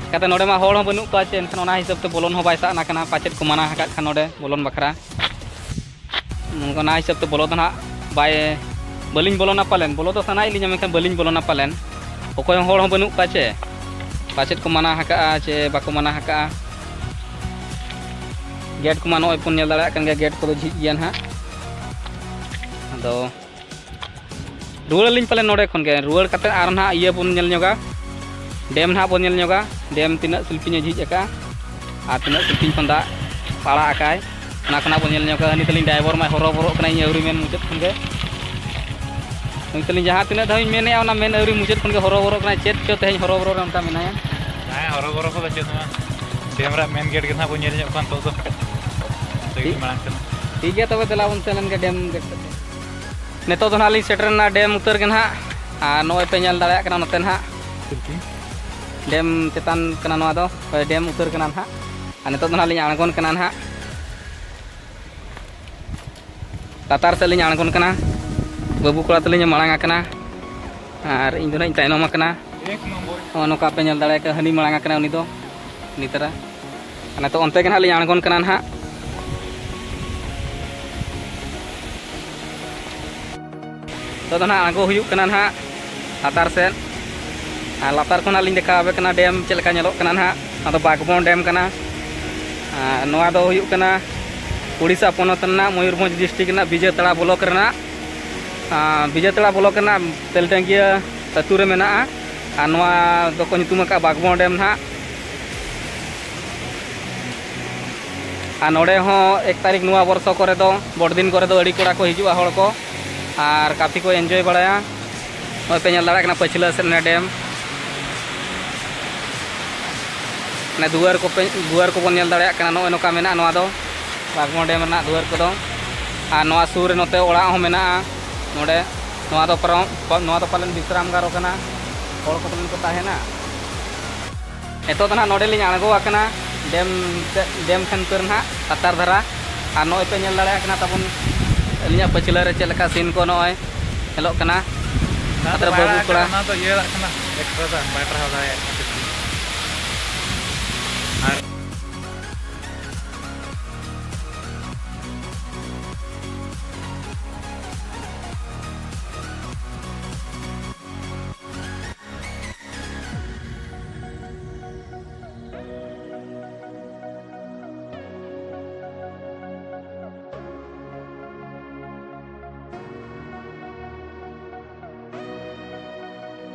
ᱪᱤᱠᱟᱹᱛᱮ ᱱᱚᱰᱮ ᱢᱟ ᱦᱚᱲ ᱦᱚᱸ ᱵᱟᱹᱱᱩᱜ ᱠᱚᱣᱟ ᱪᱮ, ᱮᱱᱠᱷᱟᱱ ᱚᱱᱟ ᱦᱤᱥᱟᱹᱵ ᱛᱮ ᱵᱚᱞᱚᱱ ᱦᱚᱸ ᱵᱟᱭ ᱥᱟᱜᱱᱟ ᱠᱟᱱᱟ, ᱯᱟᱪᱮᱫ ᱠᱚ ᱢᱟᱱᱟ ᱟᱠᱟᱫ ᱠᱷᱟᱱ ᱱᱚᱰᱮ ᱵᱚᱞᱚᱱ ᱵᱟᱠᱷᱨᱟ᱾ ᱚᱱᱟ ᱦᱤᱥᱟᱹᱵ ᱛᱮ ᱵᱚᱞᱚ ᱫᱚ ᱱᱟᱦᱟᱜ ᱵᱟᱭ, ᱵᱟᱹᱞᱤᱧ ᱵᱚᱞᱚᱱᱟ ᱯᱟᱞᱮᱱ, ᱵᱚᱞᱚ ᱫᱚ ᱥᱟᱱᱟᱭᱮᱫ ᱞᱤᱧᱟ, ᱢᱮᱱᱠᱷᱟᱱ ᱵᱟᱹᱞᱤᱧ ᱵᱚᱞᱚᱱᱟ ᱯᱟᱞᱮᱱ᱾ ᱚᱠᱚᱭ ᱦᱚᱸ ᱦᱚᱲ ᱦᱚᱸ ᱵᱟᱹᱱᱩᱜ ᱠᱚᱣᱟ ᱪᱮ, ᱯᱟᱪᱮᱫ ᱠᱚ ᱢᱟᱱᱟ ᱟᱠᱟᱫᱼᱟ ᱪᱮ ᱵᱟᱠᱚ ᱢᱟᱱᱟ ᱟᱠᱟᱫᱼᱟ᱾ ᱜᱮᱴ ᱠᱚᱢᱟ ᱱᱚᱜᱼᱚᱭ ᱵᱚᱱ ᱧᱮᱞ ᱫᱟᱲᱮᱭᱟᱜ ᱠᱟᱱ ᱜᱮᱭᱟ, ᱜᱮᱴ ᱠᱚᱫᱚ ᱡᱷᱤᱡ ᱜᱮᱭᱟ ᱱᱟᱦᱟᱜ᱾ ᱟᱫᱚ ᱨᱩᱣᱟᱹᱲ ᱟᱹᱞᱤᱧ ᱯᱟᱞᱮ ᱱᱚᱰᱮ ᱠᱷᱚᱱ ᱜᱮ᱾ ᱨᱩᱣᱟᱹᱲ ᱠᱟᱛᱮ ᱟᱨ ᱱᱟᱦᱟᱜ ᱤᱭᱟᱹ ᱵᱚᱱ ᱧᱮᱞ ᱧᱚᱜᱟ, ᱰᱮᱢ ᱱᱟᱦᱟᱜ ᱵᱚᱱ ᱧᱮᱞ ᱧᱚᱜᱟ, ᱰᱮᱢ ᱛᱤᱱᱟᱹᱜ ᱥᱤᱞᱯᱤᱧ ᱮ ᱡᱷᱤᱡ ᱟᱠᱟᱫᱼᱟ ᱟᱨ ᱛᱤᱱᱟᱹᱜ ᱥᱤᱞᱯᱤᱧ ᱠᱷᱚᱱ ᱫᱟᱜ ᱟᱲᱟᱜ ᱟᱠᱟᱭ, ᱚᱱᱟ ᱠᱷᱚᱱᱟᱜ ᱵᱚᱱ ᱧᱮᱞ ᱧᱚᱜᱟ᱾ ᱩᱱᱤ ᱛᱟᱹᱞᱤᱧ ᱰᱟᱭᱵᱚᱨ ᱢᱟᱭ ᱦᱚᱨᱚᱵᱚᱨᱚᱜ ᱠᱟᱱᱟ ᱤᱧ ᱟᱹᱣᱨᱤ ᱢᱮᱱ ᱢᱩᱪᱟᱹᱫ ᱠᱷᱚᱱ ᱜᱮ᱾ ᱩᱱᱤ ᱛᱟᱹᱞᱤᱧ ᱡᱟᱦᱟᱸ ᱛᱤᱱᱟᱹᱜ ᱫᱷᱟᱣ ᱤᱧ ᱢᱮᱱᱮᱫᱼᱟ, ᱚᱱᱟ ᱢᱮᱱ ᱟᱹᱣᱨᱤ ᱢᱩᱪᱟᱹᱫ ᱠᱷᱚᱱ ᱜᱮ ᱦᱚᱨᱚᱵᱚᱨᱚᱜ ᱠᱟᱱᱟᱭ᱾ ᱪᱮᱫ ᱪᱚ ᱛᱮᱦᱮᱧ ᱦᱚᱨᱚᱵᱚᱨᱚ ᱨᱮ ᱚᱱᱠᱟ ᱢᱮᱱᱟᱭᱟ᱾ ᱦᱮᱸ, ᱦᱚᱨᱚᱵᱚᱨᱚ ᱠᱚᱫᱚ ᱪᱮᱫ ᱦᱚᱸ ᱵᱟᱝ᱾ ᱰᱮᱢ ᱨᱮᱭᱟᱜ ᱢᱮᱱ ᱜᱮᱴ ᱜᱮ ᱱᱟᱦᱟᱜ ᱵᱚᱱ ᱧᱮᱞ ᱧᱚᱜ ᱠᱟᱱ ᱱᱤᱛᱚᱜ ᱫᱚ᱾ ᱥᱮ ᱴᱷᱤᱠ᱾ ᱢᱟᱲᱟᱝ ᱥᱮᱱ᱾ ᱴᱷᱤᱠ ᱜᱮᱭᱟ, ᱛᱚᱵᱮ ᱫᱮᱞᱟ ᱵᱚᱱ ᱥᱮᱱ ᱞᱮᱱ ᱜᱮ ᱰᱮᱢ ᱜᱮᱴ ᱥᱮᱫ᱾ ᱱᱤᱛᱚᱜ ᱫᱚ ᱱᱟᱦᱟᱜ ᱞᱤᱧ ᱥᱮᱴᱮᱨ ᱮᱱᱟ ᱰᱮᱢ ᱩᱛᱟᱹᱨ ᱜᱮ ᱱᱟᱦᱟᱜ᱾ ᱟᱨ ᱱᱚᱜᱼᱚᱭ ᱯᱮ ᱧᱮᱞ ᱫᱟᱲᱮᱭᱟᱜ ᱠᱟᱱᱟ ᱱᱚᱛᱮ ᱱᱟᱦᱟᱜ᱾ ᱰᱮᱢ ᱪᱮᱛᱟᱱ ᱠᱟᱱᱟ ᱱᱚᱣᱟ ᱫᱚ, ᱦᱳᱭ, ᱰᱮᱢ ᱩᱛᱟᱹᱨ ᱠᱟᱱᱟ ᱱᱟᱦᱟᱜ᱾ ᱟᱨ ᱱᱤᱛᱚᱜ ᱫᱚ ᱱᱟᱦᱟᱜ ᱞᱤᱧ ᱟᱬᱜᱚᱱ ᱠᱟᱱᱟ ᱱᱟᱦᱟᱜ᱾ ᱞᱟᱛᱟᱨ ᱥᱮᱫ ᱞᱤᱧ ᱟᱬᱜᱚᱱ ᱠᱟᱱᱟ᱾ ᱵᱟᱹᱵᱩ ᱠᱚᱲᱟ ᱛᱟᱹᱞᱤᱧ ᱮ ᱢᱟᱲᱟᱝ ᱟᱠᱟᱱᱟ ᱟᱨ ᱤᱧ ᱫᱚ ᱱᱟᱦᱟᱜ ᱤᱧ ᱛᱟᱭᱱᱚᱢ ᱟᱠᱟᱱᱟ᱾ ᱱᱚᱜᱼᱚ ᱱᱚᱝᱠᱟ ᱯᱮ ᱧᱮᱞ ᱫᱟᱲᱮᱭᱟᱜ ᱠᱟᱱᱟ, ᱦᱟᱹᱱᱤ ᱢᱟᱲᱟᱝ ᱟᱠᱟᱱᱟ ᱩᱱᱤ ᱫᱚ, ᱩᱱᱤ ᱛᱟᱨᱟ᱾ ᱱᱤᱛᱚᱜ ᱚᱱᱛᱮ ᱜᱮ ᱱᱟᱦᱟᱜ ᱞᱤᱧ ᱟᱬᱜᱚᱱ ᱠᱟᱱᱟ ᱱᱟᱦᱟᱜ᱾ ᱱᱤᱛᱚᱜ ᱫᱚ ᱱᱟᱦᱟᱜ ᱟᱬᱜᱚ ᱦᱩᱭᱩᱜ ᱠᱟᱱᱟ ᱱᱟᱦᱟᱜ ᱞᱟᱛᱟᱨ ᱥᱮᱫ᱾ ᱟᱨ ᱞᱟᱛᱟᱨ ᱠᱷᱚᱱᱟᱜ ᱞᱤᱧ ᱫᱮᱠᱷᱟᱣ ᱟᱯᱮ ᱠᱟᱱᱟ ᱰᱮᱢ ᱪᱮᱫ ᱞᱮᱠᱟ ᱧᱮᱞᱚᱜ ᱠᱟᱱᱟ ᱱᱟᱦᱟᱜ᱾ ᱱᱚᱣᱟ ᱫᱚ ᱵᱟᱜᱽᱵᱚᱱ ᱰᱮᱢ ᱠᱟᱱᱟ᱾ ᱟᱨ ᱱᱚᱣᱟ ᱫᱚ ᱦᱩᱭᱩᱜ ᱠᱟᱱᱟ ᱩᱲᱤᱥᱥᱟ ᱯᱚᱱᱚᱛ ᱨᱮᱱᱟᱜ ᱢᱚᱭᱩᱨᱵᱷᱚᱸᱡᱽ ᱰᱤᱥᱴᱨᱤᱠᱴ ᱨᱮᱱᱟᱜ ᱵᱤᱡᱮᱛᱟᱲᱟ ᱵᱞᱚᱠ ᱨᱮᱱᱟᱜ, ᱟᱨ ᱵᱤᱡᱮᱛᱟᱲᱟ ᱵᱞᱚᱠ ᱨᱮᱱᱟᱜ ᱛᱮᱞᱰᱟᱝᱜᱤᱭᱟᱹ ᱟᱹᱛᱩ ᱨᱮ ᱢᱮᱱᱟᱜᱼᱟ᱾ ᱟᱨ ᱱᱚᱣᱟ ᱫᱚᱠᱚ ᱧᱩᱛᱩᱢ ᱟᱠᱟᱫᱼᱟ ᱵᱟᱜᱽᱵᱚᱱ ᱰᱮᱢ ᱱᱟᱦᱟᱜ᱾ ᱟᱨ ᱱᱚᱰᱮ ᱦᱚᱸ ᱮᱠ ᱛᱟᱹᱨᱤᱠᱷ ᱱᱚᱣᱟ ᱵᱚᱨᱥᱚ ᱠᱚᱨᱮ ᱫᱚ, ᱵᱚᱲᱫᱤᱱ ᱠᱚᱨᱮ ᱫᱚ ᱟᱹᱰᱤ ᱠᱚᱲᱟ ᱠᱚ ᱦᱤᱡᱩᱜᱼᱟ ᱦᱚᱲ ᱠᱚ, ᱟᱨ ᱠᱟᱯᱷᱤ ᱠᱚ ᱮᱱᱡᱚᱭ ᱵᱟᱲᱟᱭᱟ᱾ ᱱᱚᱜᱼᱚᱭ ᱯᱮ ᱧᱮᱞ ᱫᱟᱲᱮᱭᱟᱜ ᱠᱟᱱᱟ ᱯᱟᱹᱪᱷᱞᱟᱹ ᱥᱮᱫ ᱨᱮ ᱰᱮᱢ, ᱢᱟᱱᱮ ᱫᱩᱣᱟᱹᱨ ᱠᱚᱯᱮ, ᱫᱩᱣᱟᱹᱨ ᱠᱚᱵᱚᱱ ᱧᱮᱞ ᱫᱟᱲᱮᱭᱟᱜ ᱠᱟᱱᱟ᱾ ᱱᱚᱜᱼᱚᱭ ᱱᱚᱝᱠᱟ ᱢᱮᱱᱟᱜᱼᱟ ᱱᱚᱣᱟ ᱫᱚ ᱵᱟᱜᱽᱢᱚ ᱰᱮᱢ ᱨᱮᱱᱟᱜ ᱫᱩᱣᱟᱹᱨ ᱠᱚᱫᱚ᱾ ᱟᱨ ᱱᱚᱣᱟ ᱥᱩᱨ ᱨᱮ ᱱᱚᱛᱮ ᱚᱲᱟᱜ ᱦᱚᱸ ᱢᱮᱱᱟᱜᱼᱟ᱾ ᱱᱚᱰᱮ ᱱᱚᱣᱟ ᱫᱚ ᱯᱟᱨᱚᱢ, ᱱᱚᱣᱟ ᱫᱚ ᱯᱟᱞᱮᱱ ᱵᱤᱥᱨᱟᱢ ᱜᱟᱲ ᱠᱟᱱᱟ, ᱦᱚᱲ ᱠᱚ ᱯᱟᱞᱮᱱ ᱠᱚ ᱛᱟᱦᱮᱱᱟ᱾ ᱱᱤᱛᱚᱜ ᱫᱚ ᱱᱟᱦᱟᱜ ᱱᱚᱰᱮ ᱞᱤᱧ ᱟᱬᱜᱚ ᱟᱠᱟᱱᱟ ᱰᱮᱢ ᱥᱮᱫ, ᱰᱮᱢ ᱴᱷᱮᱱ ᱩᱛᱟᱹᱨ ᱱᱟᱦᱟᱜ ᱞᱟᱛᱟᱨ ᱫᱷᱟᱨᱟ᱾ ᱟᱨ ᱱᱚᱜᱼᱚᱭ ᱯᱮ ᱧᱮᱞ ᱫᱟᱲᱮᱭᱟᱜ ᱠᱟᱱᱟ ᱛᱟᱵᱚᱱ ᱟᱹᱞᱤᱧᱟᱜ ᱯᱟᱹᱪᱷᱞᱟᱹ ᱨᱮ ᱪᱮᱫ ᱞᱮᱠᱟ ᱥᱤᱱ ᱠᱚ ᱱᱚᱜᱼᱚᱭ ᱧᱮᱞᱚᱜ ᱠᱟᱱᱟ᱾ ᱫᱟᱜ ᱫᱚ ᱟᱛᱨᱟ ᱵᱟᱭ ᱵᱟᱹᱵᱩ ᱟᱲᱟᱜ ᱠᱚᱲᱟ᱾ ᱠᱟᱱᱟ, ᱚᱱᱟ ᱫᱚ ᱤᱭᱟᱹ ᱟᱲᱟᱜ ᱠᱟᱱᱟ, ᱮᱠᱥᱴᱨᱟ ᱫᱟᱜ ᱵᱟᱭ ᱯᱟᱲᱦᱟᱣ ᱫᱟᱲᱮᱭᱟᱜ ᱠᱟᱱᱟ᱾ ᱟᱨ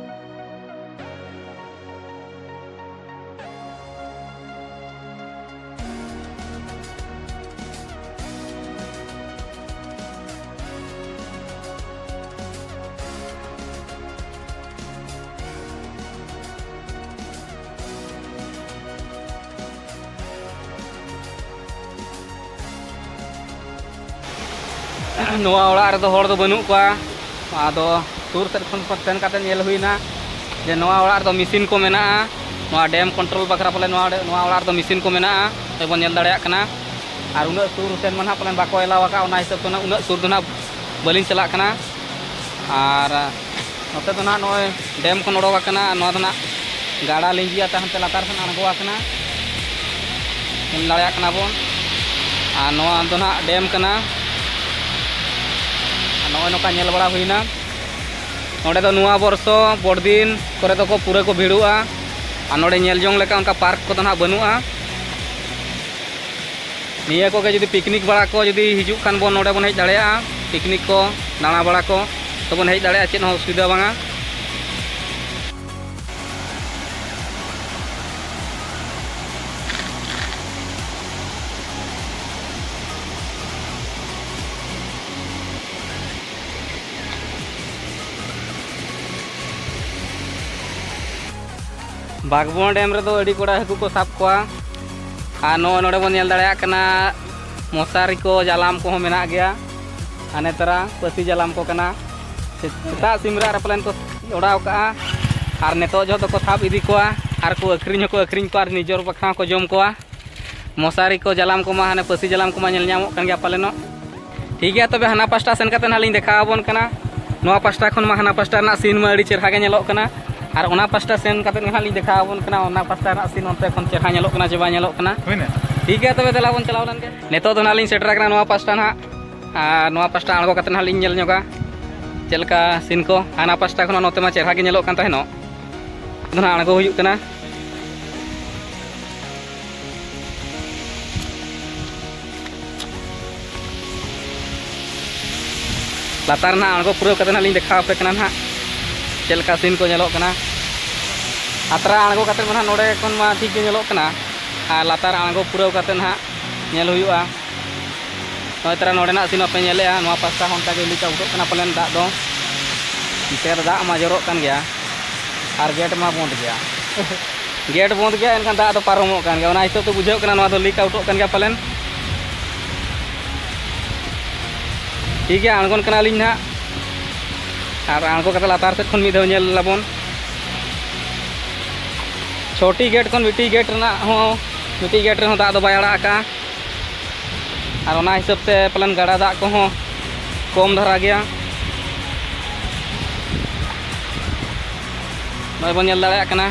ᱱᱚᱣᱟ ᱚᱲᱟᱜ ᱨᱮᱫᱚ ᱦᱚᱲ ᱫᱚ ᱵᱟᱹᱱᱩᱜ ᱠᱚᱣᱟ᱾ ᱟᱫᱚ ᱥᱩᱨ ᱥᱮᱫ ᱠᱷᱚᱱ ᱥᱮᱱ ᱠᱟᱛᱮ ᱧᱮᱞ ᱦᱩᱭᱱᱟ ᱡᱮ ᱱᱚᱣᱟ ᱚᱲᱟᱜ ᱨᱮᱫᱚ ᱢᱮᱥᱤᱱ ᱠᱚ ᱢᱮᱱᱟᱜᱼᱟ᱾ ᱱᱚᱣᱟ ᱰᱮᱢ ᱠᱚᱱᱴᱨᱳᱞ ᱵᱟᱠᱷᱨᱟ ᱯᱟᱞᱮ ᱱᱚᱣᱟ, ᱱᱚᱣᱟ ᱚᱲᱟᱜ ᱨᱮᱫᱚ ᱢᱮᱥᱤᱱ ᱠᱚ ᱢᱮᱱᱟᱜᱼᱟ, ᱱᱚᱜᱼᱚᱭ ᱵᱚᱱ ᱧᱮᱞ ᱫᱟᱲᱮᱭᱟᱜ ᱠᱟᱱᱟ᱾ ᱟᱨ ᱩᱱᱟᱹᱜ ᱥᱩᱨ ᱥᱮᱱ ᱢᱟ ᱱᱟᱦᱟᱜ ᱯᱟᱞᱮᱱ ᱵᱟᱠᱚ ᱮᱞᱟᱣ ᱟᱠᱟᱫ, ᱚᱱᱟ ᱦᱤᱥᱟᱹᱵ ᱛᱮ ᱩᱱᱟᱹᱜ ᱥᱩᱨ ᱫᱚ ᱱᱟᱦᱟᱜ ᱵᱟᱹᱞᱤᱧ ᱪᱟᱞᱟᱜ ᱠᱟᱱᱟ᱾ ᱟᱨ ᱱᱚᱛᱮ ᱫᱚ ᱱᱟᱦᱟᱜ ᱱᱚᱜᱼᱚᱭ ᱰᱮᱢ ᱠᱷᱚᱱ ᱚᱰᱚᱠ ᱟᱠᱟᱱᱟ᱾ ᱟᱨ ᱱᱚᱣᱟ ᱫᱚ ᱱᱟᱦᱟᱜ ᱜᱟᱰᱟ ᱞᱤᱸᱡᱤ ᱟᱛᱮ ᱦᱟᱱᱛᱮ ᱞᱟᱛᱟᱨ ᱥᱮᱱ ᱟᱬᱜᱚ ᱟᱠᱟᱱᱟ, ᱧᱮᱞ ᱫᱟᱲᱮᱭᱟᱜ ᱠᱟᱱᱟ ᱵᱚᱱ᱾ ᱟᱨ ᱱᱚᱣᱟ ᱫᱚ ᱱᱟᱦᱟᱜ ᱰᱮᱢ ᱠᱟᱱᱟ᱾ ᱟᱨ ᱱᱚᱜᱼᱚᱭ ᱱᱚᱝᱠᱟ ᱧᱮᱞ ᱵᱟᱲᱟ ᱦᱩᱭᱱᱟ᱾ ᱱᱚᱰᱮ ᱫᱚ ᱱᱚᱣᱟ ᱵᱚᱨᱥᱚ ᱵᱚᱲᱫᱤᱱ ᱠᱚᱨᱮ ᱫᱚᱠᱚ ᱯᱩᱨᱟᱹ ᱠᱚ ᱵᱷᱤᱲᱚᱜᱼᱟ᱾ ᱟᱨ ᱱᱚᱰᱮ ᱧᱮᱞ ᱡᱚᱝ ᱞᱮᱠᱟ ᱚᱱᱠᱟ ᱯᱟᱨᱠ ᱠᱚᱫᱚ ᱱᱟᱦᱟᱜ ᱵᱟᱹᱱᱩᱜᱼᱟ᱾ ᱱᱤᱭᱟᱹ ᱠᱚᱜᱮ ᱡᱩᱫᱤ ᱯᱤᱠᱱᱤᱠ ᱵᱟᱲᱟ ᱠᱚ ᱡᱩᱫᱤ ᱦᱤᱡᱩᱜ ᱠᱷᱟᱱ ᱵᱚᱱ, ᱱᱚᱰᱮ ᱵᱚᱱ ᱦᱮᱡ ᱫᱟᱲᱮᱭᱟᱜᱼᱟ᱾ ᱯᱤᱠᱱᱤᱠ ᱠᱚ, ᱫᱟᱬᱟ ᱵᱟᱲᱟ ᱠᱚ ᱛᱚᱵᱚᱱ ᱦᱮᱡ ᱫᱟᱲᱮᱭᱟᱜᱼᱟ, ᱪᱮᱫ ᱦᱚᱸ ᱚᱥᱩᱵᱤᱫᱷᱟ ᱵᱟᱝᱟ᱾ ᱵᱟᱜᱽᱵᱚᱱ ᱰᱮᱢ ᱨᱮᱫᱚ ᱟᱹᱰᱤ ᱠᱚᱲᱟ ᱦᱟᱹᱠᱩ ᱠᱚ ᱥᱟᱵ ᱠᱚᱣᱟ᱾ ᱟᱨ ᱱᱚᱜᱼᱚᱭ ᱱᱚᱰᱮ ᱵᱚᱱ ᱧᱮᱞ ᱫᱟᱲᱮᱭᱟᱜ ᱠᱟᱱᱟ, ᱢᱚᱥᱟᱨᱤ ᱠᱚ, ᱡᱟᱞᱟᱢ ᱠᱚᱦᱚᱸ ᱢᱮᱱᱟᱜ ᱜᱮᱭᱟ᱾ ᱦᱟᱱᱮ ᱛᱟᱨᱟ ᱯᱟᱹᱥᱤ ᱡᱟᱞᱟᱢ ᱠᱚ ᱠᱟᱱᱟ᱾ ᱥᱮᱛᱟᱜ ᱥᱤᱢ ᱨᱟᱜ ᱨᱮ ᱯᱟᱞᱮᱱ ᱠᱚ ᱚᱰᱟᱣ ᱠᱟᱜᱼᱟ᱾ ᱟᱨ ᱱᱤᱛᱚᱜ ᱡᱚᱦᱚᱜ ᱫᱚᱠᱚ ᱥᱟᱵ ᱤᱫᱤ ᱠᱚᱣᱟ, ᱟᱨ ᱠᱚ ᱟᱹᱠᱷᱨᱤᱧ ᱦᱚᱸᱠᱚ ᱟᱹᱠᱷᱨᱤᱧ ᱠᱚᱣᱟ, ᱟᱨ ᱱᱤᱡᱚᱨ ᱵᱟᱠᱷᱨᱟ ᱦᱚᱸᱠᱚ ᱡᱚᱢ ᱠᱚᱣᱟ᱾ ᱢᱚᱥᱟᱨᱤ ᱠᱚ, ᱡᱟᱞᱟᱢ ᱠᱚᱢᱟ, ᱦᱟᱱᱮ ᱯᱟᱹᱥᱤ ᱡᱟᱞᱟᱢ ᱠᱚᱢᱟ ᱧᱮᱞ ᱧᱟᱢᱚᱜ ᱠᱟᱱ ᱜᱮᱭᱟ ᱯᱟᱞᱮᱱᱚᱜ᱾ ᱴᱷᱤᱠ ᱜᱮᱭᱟ, ᱛᱚᱵᱮ ᱦᱟᱱᱟ ᱯᱟᱥᱴᱟ ᱥᱮᱱ ᱠᱟᱛᱮ ᱱᱟᱦᱟᱜ ᱞᱤᱧ ᱫᱮᱠᱷᱟᱣ ᱟᱵᱚᱱ ᱠᱟᱱᱟ᱾ ᱱᱚᱣᱟ ᱯᱟᱥᱴᱟ ᱠᱷᱚᱱ ᱢᱟ ᱦᱟᱱᱟ ᱯᱟᱥᱴᱟ ᱨᱮᱱᱟᱜ ᱥᱤᱱ ᱢᱟ ᱟᱹᱰᱤ ᱪᱮᱦᱨᱟ ᱜᱮ ᱧᱮᱞᱚᱜ ᱠᱟᱱᱟ, ᱟᱨ ᱚᱱᱟ ᱯᱟᱥᱴᱟ ᱥᱮᱱ ᱠᱟᱛᱮ ᱜᱮ ᱱᱟᱦᱟᱜ ᱞᱤᱧ ᱫᱮᱠᱷᱟᱣ ᱟᱵᱚᱱ ᱠᱟᱱᱟ, ᱚᱱᱟ ᱯᱟᱥᱴᱟ ᱨᱮᱱᱟᱜ ᱥᱤᱱ ᱚᱱᱛᱮ ᱠᱷᱚᱱ ᱪᱮᱦᱨᱟ ᱧᱮᱞᱚᱜ ᱠᱟᱱᱟ ᱪᱮ ᱵᱟᱭ ᱧᱮᱞᱚᱜ ᱠᱟᱱᱟ᱾ ᱦᱩᱭᱱᱟ? ᱴᱷᱤᱠ ᱜᱮᱭᱟ, ᱛᱚᱵᱮ ᱫᱮᱞᱟ ᱵᱚᱱ ᱪᱟᱞᱟᱣ ᱞᱮᱱ ᱜᱮ᱾ ᱱᱤᱛᱚᱜ ᱫᱚ ᱱᱟᱦᱟᱜ ᱞᱤᱧ ᱥᱮᱴᱮᱨ ᱟᱠᱟᱱᱟ ᱱᱚᱣᱟ ᱯᱟᱥᱴᱟ ᱱᱟᱦᱟᱜ, ᱟᱨ ᱱᱚᱣᱟ ᱯᱟᱥᱴᱟ ᱟᱬᱜᱚ ᱠᱟᱛᱮ ᱱᱟᱦᱟᱜ ᱞᱤᱧ ᱧᱮᱞ ᱧᱚᱜᱟ ᱪᱮᱫ ᱞᱮᱠᱟ ᱥᱤᱱ ᱠᱚ᱾ ᱦᱟᱱᱟ ᱯᱟᱥᱴᱟ ᱠᱷᱚᱱ ᱱᱚᱛᱮ ᱢᱟ ᱪᱮᱦᱨᱟ ᱜᱮ ᱧᱮᱞᱚᱜ ᱠᱟᱱ ᱛᱟᱦᱮᱱᱚᱜ᱾ ᱟᱫᱚ ᱱᱟᱦᱟᱜ ᱟᱬᱜᱚ ᱦᱩᱭᱩᱜ ᱠᱟᱱᱟ᱾ ᱞᱟᱛᱟᱨ ᱱᱟᱦᱟᱜ ᱟᱬᱜᱚ ᱯᱩᱨᱟᱹᱣ ᱠᱟᱛᱮ ᱱᱟᱦᱟᱜ ᱞᱤᱧ ᱫᱮᱠᱷᱟᱣ ᱟᱯᱮ ᱠᱟᱱᱟ ᱱᱟᱦᱟᱜ ᱪᱮᱫ ᱞᱮᱠᱟ ᱥᱤᱱ ᱠᱚ ᱧᱮᱞᱚᱜ ᱠᱟᱱᱟ᱾ ᱟᱛᱨᱟ ᱟᱬᱜᱚ ᱠᱟᱛᱮ ᱢᱟ ᱱᱟᱦᱟᱜ ᱱᱚᱰᱮ ᱠᱷᱚᱱ ᱢᱟ ᱴᱷᱤᱠ ᱜᱮ ᱧᱮᱞᱚᱜ ᱠᱟᱱᱟ, ᱟᱨ ᱞᱟᱛᱟᱨ ᱟᱬᱜᱚ ᱯᱩᱨᱟᱹᱣ ᱠᱟᱛᱮ ᱱᱟᱦᱟᱜ ᱧᱮᱞ ᱦᱩᱭᱩᱜᱼᱟ᱾ ᱱᱚᱜᱼᱚᱭ ᱛᱟᱨᱟ ᱱᱚᱰᱮᱱᱟᱜ ᱥᱤᱱ ᱯᱮ ᱧᱮᱞᱮᱜᱼᱟ, ᱱᱚᱣᱟ ᱯᱟᱥᱴᱟ ᱦᱚᱸ ᱚᱱᱠᱟ ᱜᱮ ᱞᱤᱠ ᱟᱣᱩᱴᱚᱜ ᱠᱟᱱᱟ ᱯᱟᱞᱮᱱ ᱫᱟᱜ ᱫᱚ᱾ ᱱᱚᱛᱮ ᱨᱮ ᱫᱟᱜ ᱢᱟ ᱡᱚᱨᱚᱜ ᱠᱟᱱ ᱜᱮᱭᱟ, ᱟᱨ ᱜᱮᱴ ᱢᱟ ᱵᱚᱱᱫ ᱜᱮᱭᱟ᱾ ᱜᱮᱴ ᱵᱚᱱᱫ ᱜᱮᱭᱟ, ᱮᱱᱠᱷᱟᱱ ᱫᱟᱜ ᱫᱚ ᱯᱟᱨᱚᱢᱚᱜ ᱠᱟᱱ ᱜᱮᱭᱟ᱾ ᱚᱱᱟ ᱦᱤᱥᱟᱹᱵ ᱛᱮ ᱵᱩᱡᱷᱟᱹᱜ ᱠᱟᱱᱟ ᱱᱚᱣᱟ ᱫᱚ ᱞᱤᱠ ᱟᱣᱩᱴᱚᱜ ᱠᱟᱱ ᱜᱮᱭᱟ ᱯᱟᱞᱮᱱ᱾ ᱴᱷᱤᱠ ᱜᱮᱭᱟ, ᱟᱬᱜᱚᱱ ᱠᱟᱱᱟᱞᱤᱧ ᱱᱟᱦᱟᱜ᱾ ᱟᱨ ᱟᱬᱜᱚ ᱠᱟᱛᱮ ᱞᱟᱛᱟᱨ ᱥᱮᱫ ᱠᱷᱚᱱ ᱢᱤᱫ ᱫᱷᱟᱣ ᱧᱮᱞ ᱟᱵᱚᱱ᱾ ᱪᱷᱚᱴᱤ ᱜᱮᱴ ᱠᱷᱚᱱ ᱢᱤᱫᱴᱤᱡ ᱜᱮᱴ ᱨᱮᱱᱟᱜ ᱦᱚᱸ, ᱢᱤᱫᱴᱤᱡ ᱜᱮᱴ ᱨᱮᱦᱚᱸ ᱫᱟᱜ ᱫᱚ ᱵᱟᱭ ᱟᱲᱟᱜ ᱟᱠᱟᱫᱼᱟ᱾ ᱟᱨ ᱚᱱᱟ ᱦᱤᱥᱟᱹᱵ ᱛᱮ ᱯᱟᱞᱮᱱ ᱜᱟᱰᱟ ᱫᱟᱜ ᱠᱚᱦᱚᱸ ᱠᱚᱢ ᱫᱷᱟᱨᱟ ᱜᱮᱭᱟ᱾ ᱱᱚᱜᱼᱚᱭ ᱵᱚᱱ ᱧᱮᱞ ᱫᱟᱲᱮᱭᱟᱜ ᱠᱟᱱᱟ,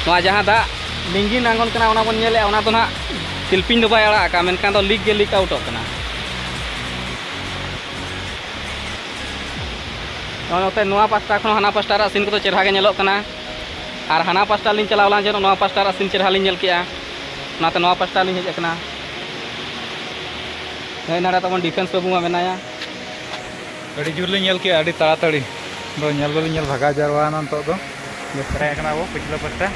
ᱱᱚᱣᱟ ᱡᱟᱦᱟᱸ ᱫᱟᱜ ᱞᱤᱸᱜᱤᱱ ᱟᱬᱜᱚᱱ ᱠᱟᱱᱟ, ᱚᱱᱟ ᱵᱚᱱ ᱧᱮᱞᱮᱫᱼᱟ, ᱚᱱᱟ ᱫᱚ ᱱᱟᱦᱟᱜ ᱥᱤᱞᱯᱤᱧ ᱫᱚ ᱵᱟᱭ ᱟᱲᱟᱜ ᱟᱠᱟᱫᱼᱟ, ᱢᱮᱱᱠᱷᱟᱱ ᱫᱚ ᱞᱤᱠ ᱜᱮ ᱞᱤᱠ ᱟᱣᱩᱴᱚᱜ ᱠᱟᱱᱟ᱾ ᱱᱚᱜᱼᱚᱭ ᱱᱚᱛᱮ ᱱᱚᱣᱟ ᱯᱟᱥᱴᱟ ᱠᱷᱚᱱ ᱦᱟᱱᱟ ᱯᱟᱥᱴᱟ ᱨᱮᱭᱟᱜ ᱥᱤᱱ ᱠᱚᱫᱚ ᱪᱮᱦᱨᱟ ᱜᱮ ᱧᱮᱞᱚᱜ ᱠᱟᱱᱟ᱾ ᱟᱨ ᱦᱟᱱᱟ ᱯᱟᱥᱴᱟ ᱞᱤᱧ ᱪᱟᱞᱟᱣ ᱞᱮᱱ ᱡᱚᱠᱷᱚᱱ ᱱᱚᱣᱟ ᱯᱟᱥᱴᱟ ᱨᱮᱭᱟᱜ ᱥᱤᱱ ᱪᱮᱦᱨᱟ ᱞᱤᱧ ᱧᱮᱞ ᱠᱮᱜᱼᱟ, ᱚᱱᱟᱛᱮ ᱱᱚᱣᱟ ᱯᱟᱥᱴᱟ ᱞᱤᱧ ᱦᱮᱡ ᱟᱠᱟᱱᱟ᱾ ᱱᱚᱜᱼᱚᱭ ᱱᱚᱰᱮ ᱛᱟᱵᱚᱱ ᱰᱤᱯᱷᱮᱱᱥ ᱵᱟᱹᱵᱩ ᱢᱟ ᱢᱮᱱᱟᱭᱟ᱾ ᱟᱹᱰᱤ ᱡᱳᱨ ᱞᱤᱧ ᱧᱮᱞ ᱠᱮᱜᱼᱟ, ᱟᱹᱰᱤ ᱛᱟᱲᱟᱛᱟᱲᱤ᱾ ᱫᱚ ᱧᱮᱞ ᱫᱚᱞᱤᱧ ᱧᱮᱞ ᱵᱷᱟᱜᱟᱣ ᱡᱟᱣᱨᱟᱣᱱᱟ ᱱᱤᱛᱚᱜ ᱫᱚ᱾ ᱵᱮᱥ ᱫᱷᱟᱨᱟ ᱠᱟᱱᱟ ᱵᱚ ᱯᱤᱪᱷᱞᱟᱹ ᱯᱟᱥᱴᱟ᱾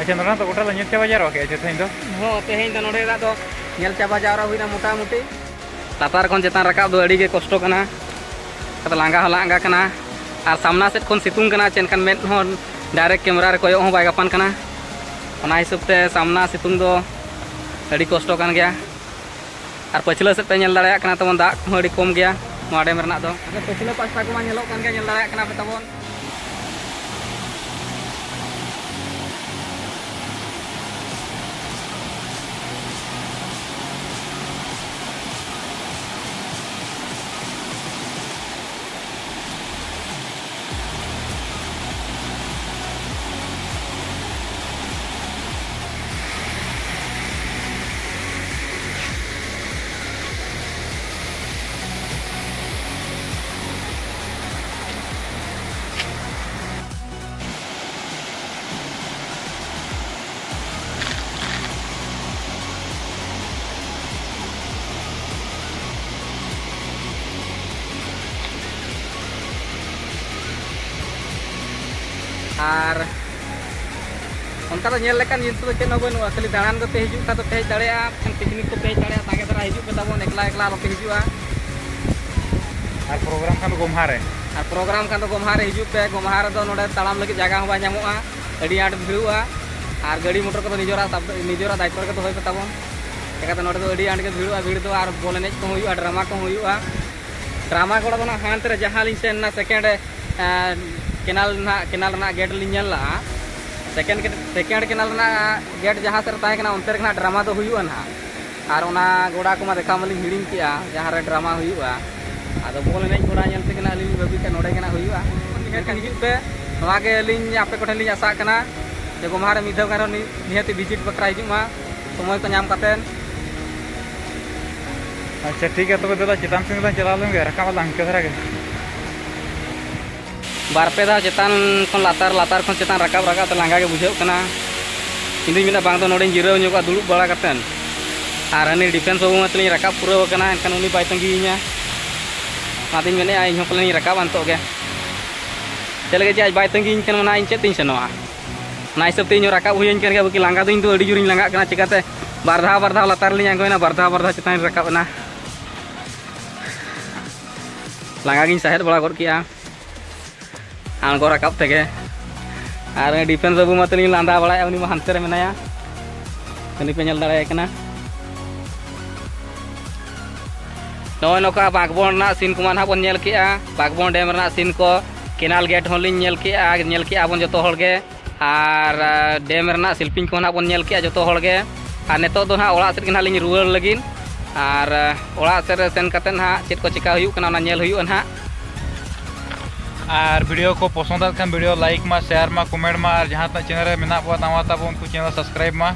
ᱟᱪᱪᱷᱟ, ᱱᱚᱰᱮ ᱫᱚ ᱜᱚᱴᱟ ᱞᱮ ᱧᱮᱞ ᱪᱟᱵᱟ ᱡᱟᱣᱨᱟ ᱠᱮᱜᱼᱟ ᱪᱮ ᱛᱮᱦᱮᱧ ᱫᱚ? ᱦᱚᱸ, ᱛᱮᱦᱮᱧ ᱫᱚ ᱱᱚᱰᱮᱱᱟᱜ ᱫᱚ ᱧᱮᱞ ᱪᱟᱵᱟ ᱡᱟᱣᱨᱟ ᱦᱩᱭᱱᱟ ᱢᱚᱴᱟᱢᱩᱴᱤ᱾ ᱞᱟᱛᱟᱨ ᱠᱷᱚᱱ ᱪᱮᱛᱟᱱ ᱨᱟᱠᱟᱵ ᱫᱚ ᱟᱹᱰᱤ ᱜᱮ ᱠᱚᱥᱴᱚ ᱠᱟᱱᱟ᱾ ᱟᱫᱚ ᱞᱟᱸᱜᱟ ᱦᱚᱸ ᱞᱟᱸᱜᱟ ᱠᱟᱱᱟ᱾ ᱟᱨ ᱥᱟᱢᱱᱟ ᱥᱮᱫ ᱠᱷᱚᱱ ᱥᱤᱛᱩᱝ ᱠᱟᱱᱟ, ᱪᱮ ᱮᱱᱠᱷᱟᱱ ᱢᱮᱫ ᱦᱚᱸ ᱰᱟᱭᱨᱮᱠᱴ ᱠᱮᱢᱮᱨᱟ ᱨᱮ ᱠᱚᱭᱚᱜ ᱦᱚᱸ ᱵᱟᱭ ᱜᱟᱯᱟᱱ ᱠᱟᱱᱟ᱾ ᱚᱱᱟ ᱦᱤᱥᱟᱹᱵ ᱛᱮ ᱥᱟᱢᱱᱟ ᱥᱤᱛᱩᱝ ᱫᱚ ᱟᱹᱰᱤ ᱠᱚᱥᱴᱚ ᱠᱟᱱ ᱜᱮᱭᱟ᱾ ᱟᱨ ᱯᱟᱹᱪᱷᱞᱟᱹ ᱥᱮᱫ ᱯᱮ ᱧᱮᱞ ᱫᱟᱲᱮᱭᱟᱜ ᱠᱟᱱᱟ ᱛᱟᱵᱚᱱ, ᱫᱟᱜ ᱠᱚᱦᱚᱸ ᱟᱹᱰᱤ ᱠᱚᱢ ᱜᱮᱭᱟ ᱱᱚᱣᱟ ᱰᱮᱢ ᱨᱮᱱᱟᱜ ᱫᱚ᱾ ᱟᱫᱚ ᱯᱟᱹᱪᱷᱞᱟᱹ ᱯᱟᱥᱴᱟ ᱠᱚᱢᱟ ᱧᱮᱞᱚᱜ ᱠᱟᱱ ᱜᱮ, ᱧᱮᱞ ᱫᱟᱲᱮᱭᱟᱜ ᱠᱟᱱᱟ ᱯᱮ ᱛᱟᱵᱚᱱ᱾ ᱟᱨ ᱚᱱᱠᱟ ᱫᱚ ᱧᱮᱞ ᱞᱮᱠᱟᱱ ᱡᱤᱱᱤᱥ ᱫᱚ ᱪᱮᱫ ᱦᱚᱸ ᱵᱟᱹᱱᱩᱜᱼᱟ, ᱠᱷᱟᱹᱞᱤ ᱫᱟᱬᱟᱱ ᱠᱚᱯᱮ ᱦᱤᱡᱩᱜ ᱠᱷᱟᱱ ᱫᱚ ᱯᱮ ᱦᱮᱡ ᱫᱟᱲᱮᱭᱟᱜᱼᱟ, ᱯᱤᱠᱱᱤᱠ ᱠᱚᱯᱮ ᱦᱮᱡ ᱫᱟᱲᱮᱭᱟᱜᱼᱟ, ᱥᱟᱸᱜᱮ ᱫᱷᱟᱨᱟ ᱦᱤᱡᱩᱜ ᱯᱮ ᱛᱟᱵᱚᱱ, ᱮᱠᱞᱟ ᱮᱠᱞᱟ ᱟᱞᱚᱯᱮ ᱦᱤᱡᱩᱜᱼᱟ᱾ ᱟᱨ ᱯᱨᱳᱜᱨᱟᱢ ᱠᱷᱟᱱ ᱫᱚ ᱜᱚᱢᱦᱟ ᱨᱮ᱾ ᱟᱨ ᱯᱨᱳᱜᱨᱟᱢ ᱠᱷᱟᱱ ᱫᱚ ᱜᱚᱢᱦᱟ ᱨᱮ ᱦᱤᱡᱩᱜ ᱯᱮ, ᱜᱚᱢᱦᱟ ᱨᱮᱫᱚ ᱱᱚᱰᱮ ᱛᱟᱲᱟᱢ ᱞᱟᱹᱜᱤᱫ ᱡᱟᱭᱜᱟ ᱦᱚᱸ ᱵᱟᱭ ᱧᱟᱢᱚᱜᱼᱟ, ᱟᱹᱰᱤ ᱟᱸᱴ ᱵᱷᱤᱲᱚᱜᱼᱟ᱾ ᱟᱨ ᱜᱟᱹᱰᱤ ᱢᱚᱴᱚᱨ ᱠᱚᱫᱚ ᱱᱤᱡᱮᱨᱟᱜ ᱥᱟᱵ-, ᱱᱤᱡᱮᱨᱟᱜ ᱫᱟᱭᱤᱛᱛᱚ ᱨᱮᱜᱮ ᱫᱚᱦᱚᱭ ᱯᱮ ᱛᱟᱵᱚᱱ᱾ ᱪᱤᱠᱟᱹᱛᱮ ᱱᱚᱰᱮ ᱫᱚ ᱟᱹᱰᱤ ᱟᱸᱴ ᱜᱮ ᱵᱷᱤᱲᱚᱜᱼᱟ, ᱵᱷᱤᱲ ᱫᱚ, ᱟᱨ ᱵᱚᱞ ᱮᱱᱮᱡ ᱠᱚᱦᱚᱸ ᱦᱩᱭᱩᱜᱼᱟ, ᱰᱨᱟᱢᱟ ᱠᱚᱦᱚᱸ ᱦᱩᱭᱩᱜᱼᱟ᱾ ᱰᱨᱟᱢᱟ ᱜᱚᱲᱟ ᱫᱚ ᱱᱟᱜ ᱦᱟᱱᱛᱮ ᱨᱮ, ᱡᱟᱦᱟᱸ ᱞᱤᱧ ᱥᱮᱱ ᱮᱱᱟ second, ᱮᱸ, canal ᱱᱟᱜ, canal ᱨᱮᱱᱟᱜ gate ᱞᱤᱧ ᱧᱮᱞ ᱞᱟᱜᱼᱟ᱾ Second gate, second canal ᱨᱮᱱᱟᱜ gate ᱡᱟᱦᱟᱸ ᱥᱮᱫ ᱨᱮ ᱛᱟᱦᱮᱸ ᱠᱟᱱᱟ, ᱚᱱᱛᱮ ᱨᱮᱜᱮ ᱱᱟᱜ ᱰᱨᱟᱢᱟ ᱫᱚ ᱦᱩᱭᱩᱜᱼᱟ ᱱᱟᱜ᱾ ᱟᱨ ᱚᱱᱟ ᱜᱚᱰᱟ ᱠᱚᱢᱟ ᱫᱮᱠᱷᱟᱣ ᱢᱟᱞᱤᱧ ᱦᱤᱲᱤᱧ ᱠᱮᱜᱼᱟ, ᱡᱟᱦᱟᱸ ᱨᱮ ᱰᱨᱟᱢᱟ ᱦᱩᱭᱩᱜᱼᱟ᱾ ᱟᱫᱚ ᱵᱚᱞ ᱮᱱᱮᱡ ᱜᱚᱰᱟ ᱧᱮᱞ ᱛᱮᱜᱮ ᱱᱟᱜ ᱟᱹᱞᱤᱧ ᱞᱤᱧ ᱵᱷᱟᱹᱵᱤ ᱠᱟᱜᱼᱟ, ᱱᱚᱰᱮ ᱜᱮ ᱱᱟᱜ ᱦᱩᱭᱩᱜᱼᱟ᱾ ᱱᱤᱦᱟᱹᱛ ᱦᱤᱡᱩᱜ ᱯᱮ, ᱱᱚᱣᱟ ᱜᱮ ᱟᱹᱞᱤᱧ ᱟᱯᱮ ᱠᱚᱴᱷᱮᱱ ᱞᱤᱧ ᱟᱥᱟᱜ ᱠᱟᱱᱟ ᱡᱮ ᱜᱚᱢᱦᱟ ᱨᱮ ᱢᱤᱫ ᱫᱷᱟᱣ ᱜᱟᱱ ᱨᱮᱦᱚᱸ ᱱᱤ-, ᱱᱤᱦᱟᱹᱛ visit ᱵᱟᱠᱷᱨᱟ ᱦᱤᱡᱩᱜ ᱢᱟ, ᱥᱚᱢᱚᱭ ᱠᱚ ᱧᱟᱢ ᱠᱟᱛᱮᱫ᱾ ᱟᱪᱪᱷᱟ, ᱴᱷᱤᱠ ᱜᱮᱭᱟ, ᱛᱚᱵᱮ ᱫᱮᱞᱟ ᱪᱮᱛᱟᱱ ᱥᱮᱱ ᱜᱮᱞᱟᱝ ᱪᱟᱞᱟᱣ ᱞᱮᱱ ᱜᱮ, ᱨᱟᱠᱟᱵ ᱟᱞᱟᱝ ᱤᱱᱠᱟᱹ ᱫᱷᱟᱨᱟ ᱜᱮ᱾ ᱵᱟᱨ ᱯᱮ ᱫᱷᱟᱣ ᱪᱮᱛᱟᱱ ᱠᱷᱚᱱ ᱞᱟᱛᱟᱨ, ᱞᱟᱛᱟᱨ ᱠᱷᱚᱱ ᱪᱮᱛᱟᱱ ᱨᱟᱠᱟᱵ, ᱨᱟᱠᱟᱵ ᱛᱮ ᱞᱟᱸᱜᱟ ᱜᱮ ᱵᱩᱡᱷᱟᱹᱜ ᱠᱟᱱᱟ᱾ ᱤᱧ ᱫᱩᱧ ᱢᱮᱱᱟ, ᱵᱟᱝ ᱫᱚ ᱱᱚᱰᱮᱧ ᱡᱤᱨᱟᱹᱣ ᱧᱚᱜᱚᱜᱼᱟ ᱫᱩᱲᱩᱵ ᱵᱟᱲᱟ ᱠᱟᱛᱮᱫ᱾ ᱟᱨ ᱦᱟᱹᱱᱤ defence ᱵᱟᱹᱵᱩ ᱢᱟ ᱛᱟᱹᱞᱤᱧ ᱨᱟᱠᱟᱵ ᱯᱩᱨᱟᱹᱣ ᱟᱠᱟᱱᱟ, ᱮᱱᱠᱷᱟᱱ ᱩᱱᱤ ᱵᱟᱭ ᱛᱟᱺᱜᱤᱭᱤᱧᱟ᱾ ᱚᱱᱟᱛᱤᱧ ᱢᱮᱱᱮᱫᱼᱟ, ᱤᱧ ᱦᱚᱸ ᱯᱟᱞᱮᱱᱤᱧ ᱨᱟᱠᱟᱵᱼᱟ ᱱᱤᱛᱚᱜ ᱜᱮ᱾ ᱪᱮᱫ ᱞᱟᱹᱜᱤᱫ ᱡᱮ ᱟᱡ ᱵᱟᱭ ᱛᱟᱺᱜᱤᱭᱤᱧ ᱠᱷᱟᱱ, ᱚᱱᱟ ᱤᱧ ᱪᱮᱫ ᱛᱤᱧ ᱥᱮᱱᱚᱜᱼᱟ? ᱚᱱᱟ ᱦᱤᱥᱟᱹᱵ ᱛᱮ ᱤᱧ ᱦᱚᱸ ᱨᱟᱠᱟᱵ ᱦᱩᱭᱟᱹᱧ ᱠᱟᱱ ᱜᱮᱭᱟ, ᱵᱟᱠᱤ ᱞᱟᱸᱜᱟ ᱫᱚ ᱤᱧ ᱫᱚ ᱟᱹᱰᱤ ᱡᱳᱨᱤᱧ ᱞᱟᱸᱜᱟᱜ ᱠᱟᱱᱟ᱾ ᱪᱤᱠᱟᱹᱛᱮ ᱵᱟᱨ ᱫᱷᱟᱣ, ᱵᱟᱨ ᱫᱷᱟᱣ ᱞᱟᱛᱟᱨ ᱨᱮᱞᱤᱧ ᱟᱬᱜᱚᱭᱮᱱᱟ, ᱵᱟᱨ ᱫᱷᱟᱣ, ᱵᱟᱨ ᱫᱷᱟᱣ ᱪᱮᱛᱟᱱ ᱨᱤᱧ ᱨᱟᱠᱟᱵ ᱮᱱᱟ᱾ ᱞᱟᱸᱜᱟ ᱜᱤᱧ ᱥᱟᱦᱮᱫ ᱵᱟᱲᱟ ᱜᱚᱫ ᱠᱮᱜᱼᱟ ᱟᱬᱜᱚ ᱨᱟᱠᱟᱵ ᱛᱮᱜᱮ᱾ ᱟᱨ ᱩᱱᱤ defence ᱵᱟᱹᱵᱩ ᱢᱟ ᱛᱟᱹᱞᱤᱧ ᱞᱟᱸᱫᱟ ᱵᱟᱲᱟᱭᱮᱫᱼᱟ, ᱩᱱᱤ ᱢᱟ ᱦᱟᱱᱛᱮ ᱨᱮ ᱢᱮᱱᱟᱭᱟ, ᱩᱱᱤ ᱯᱮ ᱧᱮᱞ ᱫᱟᱲᱮᱭᱟᱭ ᱠᱟᱱᱟ᱾ ᱱᱚᱜᱼᱚᱭ ᱱᱚᱝᱠᱟ ᱵᱟᱸᱠᱵᱚᱱ ᱨᱮᱱᱟᱜ scene ᱠᱚᱢᱟ ᱱᱟᱦᱟᱜ ᱵᱚᱱ ᱧᱮᱞ ᱠᱮᱜᱼᱟ, ᱵᱟᱸᱠᱵᱚᱱ dam ᱨᱮᱱᱟᱜ scene ᱠᱚ, canal gate ᱦᱚᱸᱞᱤᱧ ᱧᱮᱞ ᱠᱮᱜᱼᱟ, ᱧᱮᱞ ᱠᱮᱜᱼᱟ ᱵᱚᱱ ᱡᱚᱛᱚ ᱦᱚᱲ ᱜᱮ᱾ ᱟᱨ, ᱟ, dam ᱨᱮᱱᱟᱜ ᱥᱤᱞᱯᱤᱧ ᱠᱚᱦᱚᱸ ᱱᱟᱦᱟᱜ ᱵᱚᱱ ᱧᱮᱞ ᱠᱮᱜᱼᱟ ᱡᱚᱛᱚ ᱦᱚᱲ ᱜᱮ᱾ ᱟᱨ ᱱᱤᱛᱚᱜ ᱫᱚ ᱱᱟᱦᱟᱜ ᱚᱲᱟᱜ ᱥᱮᱫ ᱜᱮ ᱱᱟᱦᱟᱜ ᱞᱤᱧ ᱨᱩᱣᱟᱹᱲ ᱞᱟᱹᱜᱤᱫ᱾ ᱟᱨ, ᱟ, ᱚᱲᱟᱜ ᱥᱮᱫ ᱨᱮ ᱥᱮᱱ ᱠᱟᱛᱮᱫ ᱱᱟᱦᱟᱜ ᱪᱮᱫ ᱠᱚ ᱪᱮᱠᱟ ᱦᱩᱭᱩᱜ ᱠᱟᱱᱟ, ᱚᱱᱟ ᱧᱮᱞ ᱦᱩᱭᱩᱜᱼᱟ ᱱᱟᱦᱟᱜ᱾ ᱟᱨ video ᱠᱚ ᱯᱚᱥᱚᱸᱫ ᱟᱜ ᱠᱷᱟᱱ video like ᱢᱟ, share ᱢᱟ, comment ᱢᱟ, ᱟᱨ ᱡᱟᱦᱟᱸ ᱛᱤᱱᱟᱹᱜ channel ᱨᱮ ᱢᱮᱱᱟᱜ ᱵᱚᱱᱟ ᱱᱟᱣᱟ ᱛᱟᱵᱚ, ᱩᱱᱠᱩ channel subscribe ᱢᱟ᱾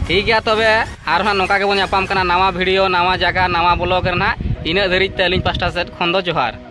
ᱴᱷᱤᱠ ᱜᱮᱭᱟ, ᱛᱚᱵᱮ ᱟᱨᱦᱚᱸ ᱱᱚᱝᱠᱟ ᱜᱮᱵᱚᱱ ᱧᱟᱯᱟᱢ ᱠᱟᱱᱟ ᱱᱟᱣᱟ video, ᱱᱟᱣᱟ ᱡᱟᱭᱜᱟ, ᱱᱟᱣᱟ vlog ᱨᱮ ᱱᱟᱦᱟᱜ᱾ ᱤᱱᱟᱹᱜ ᱫᱷᱟᱹᱨᱤᱡ ᱛᱮ ᱟᱹᱞᱤᱧ ᱯᱟᱥᱴᱟ ᱥᱮᱫ ᱠᱷᱚᱱ ᱫᱚ ᱡᱚᱦᱟᱨ᱾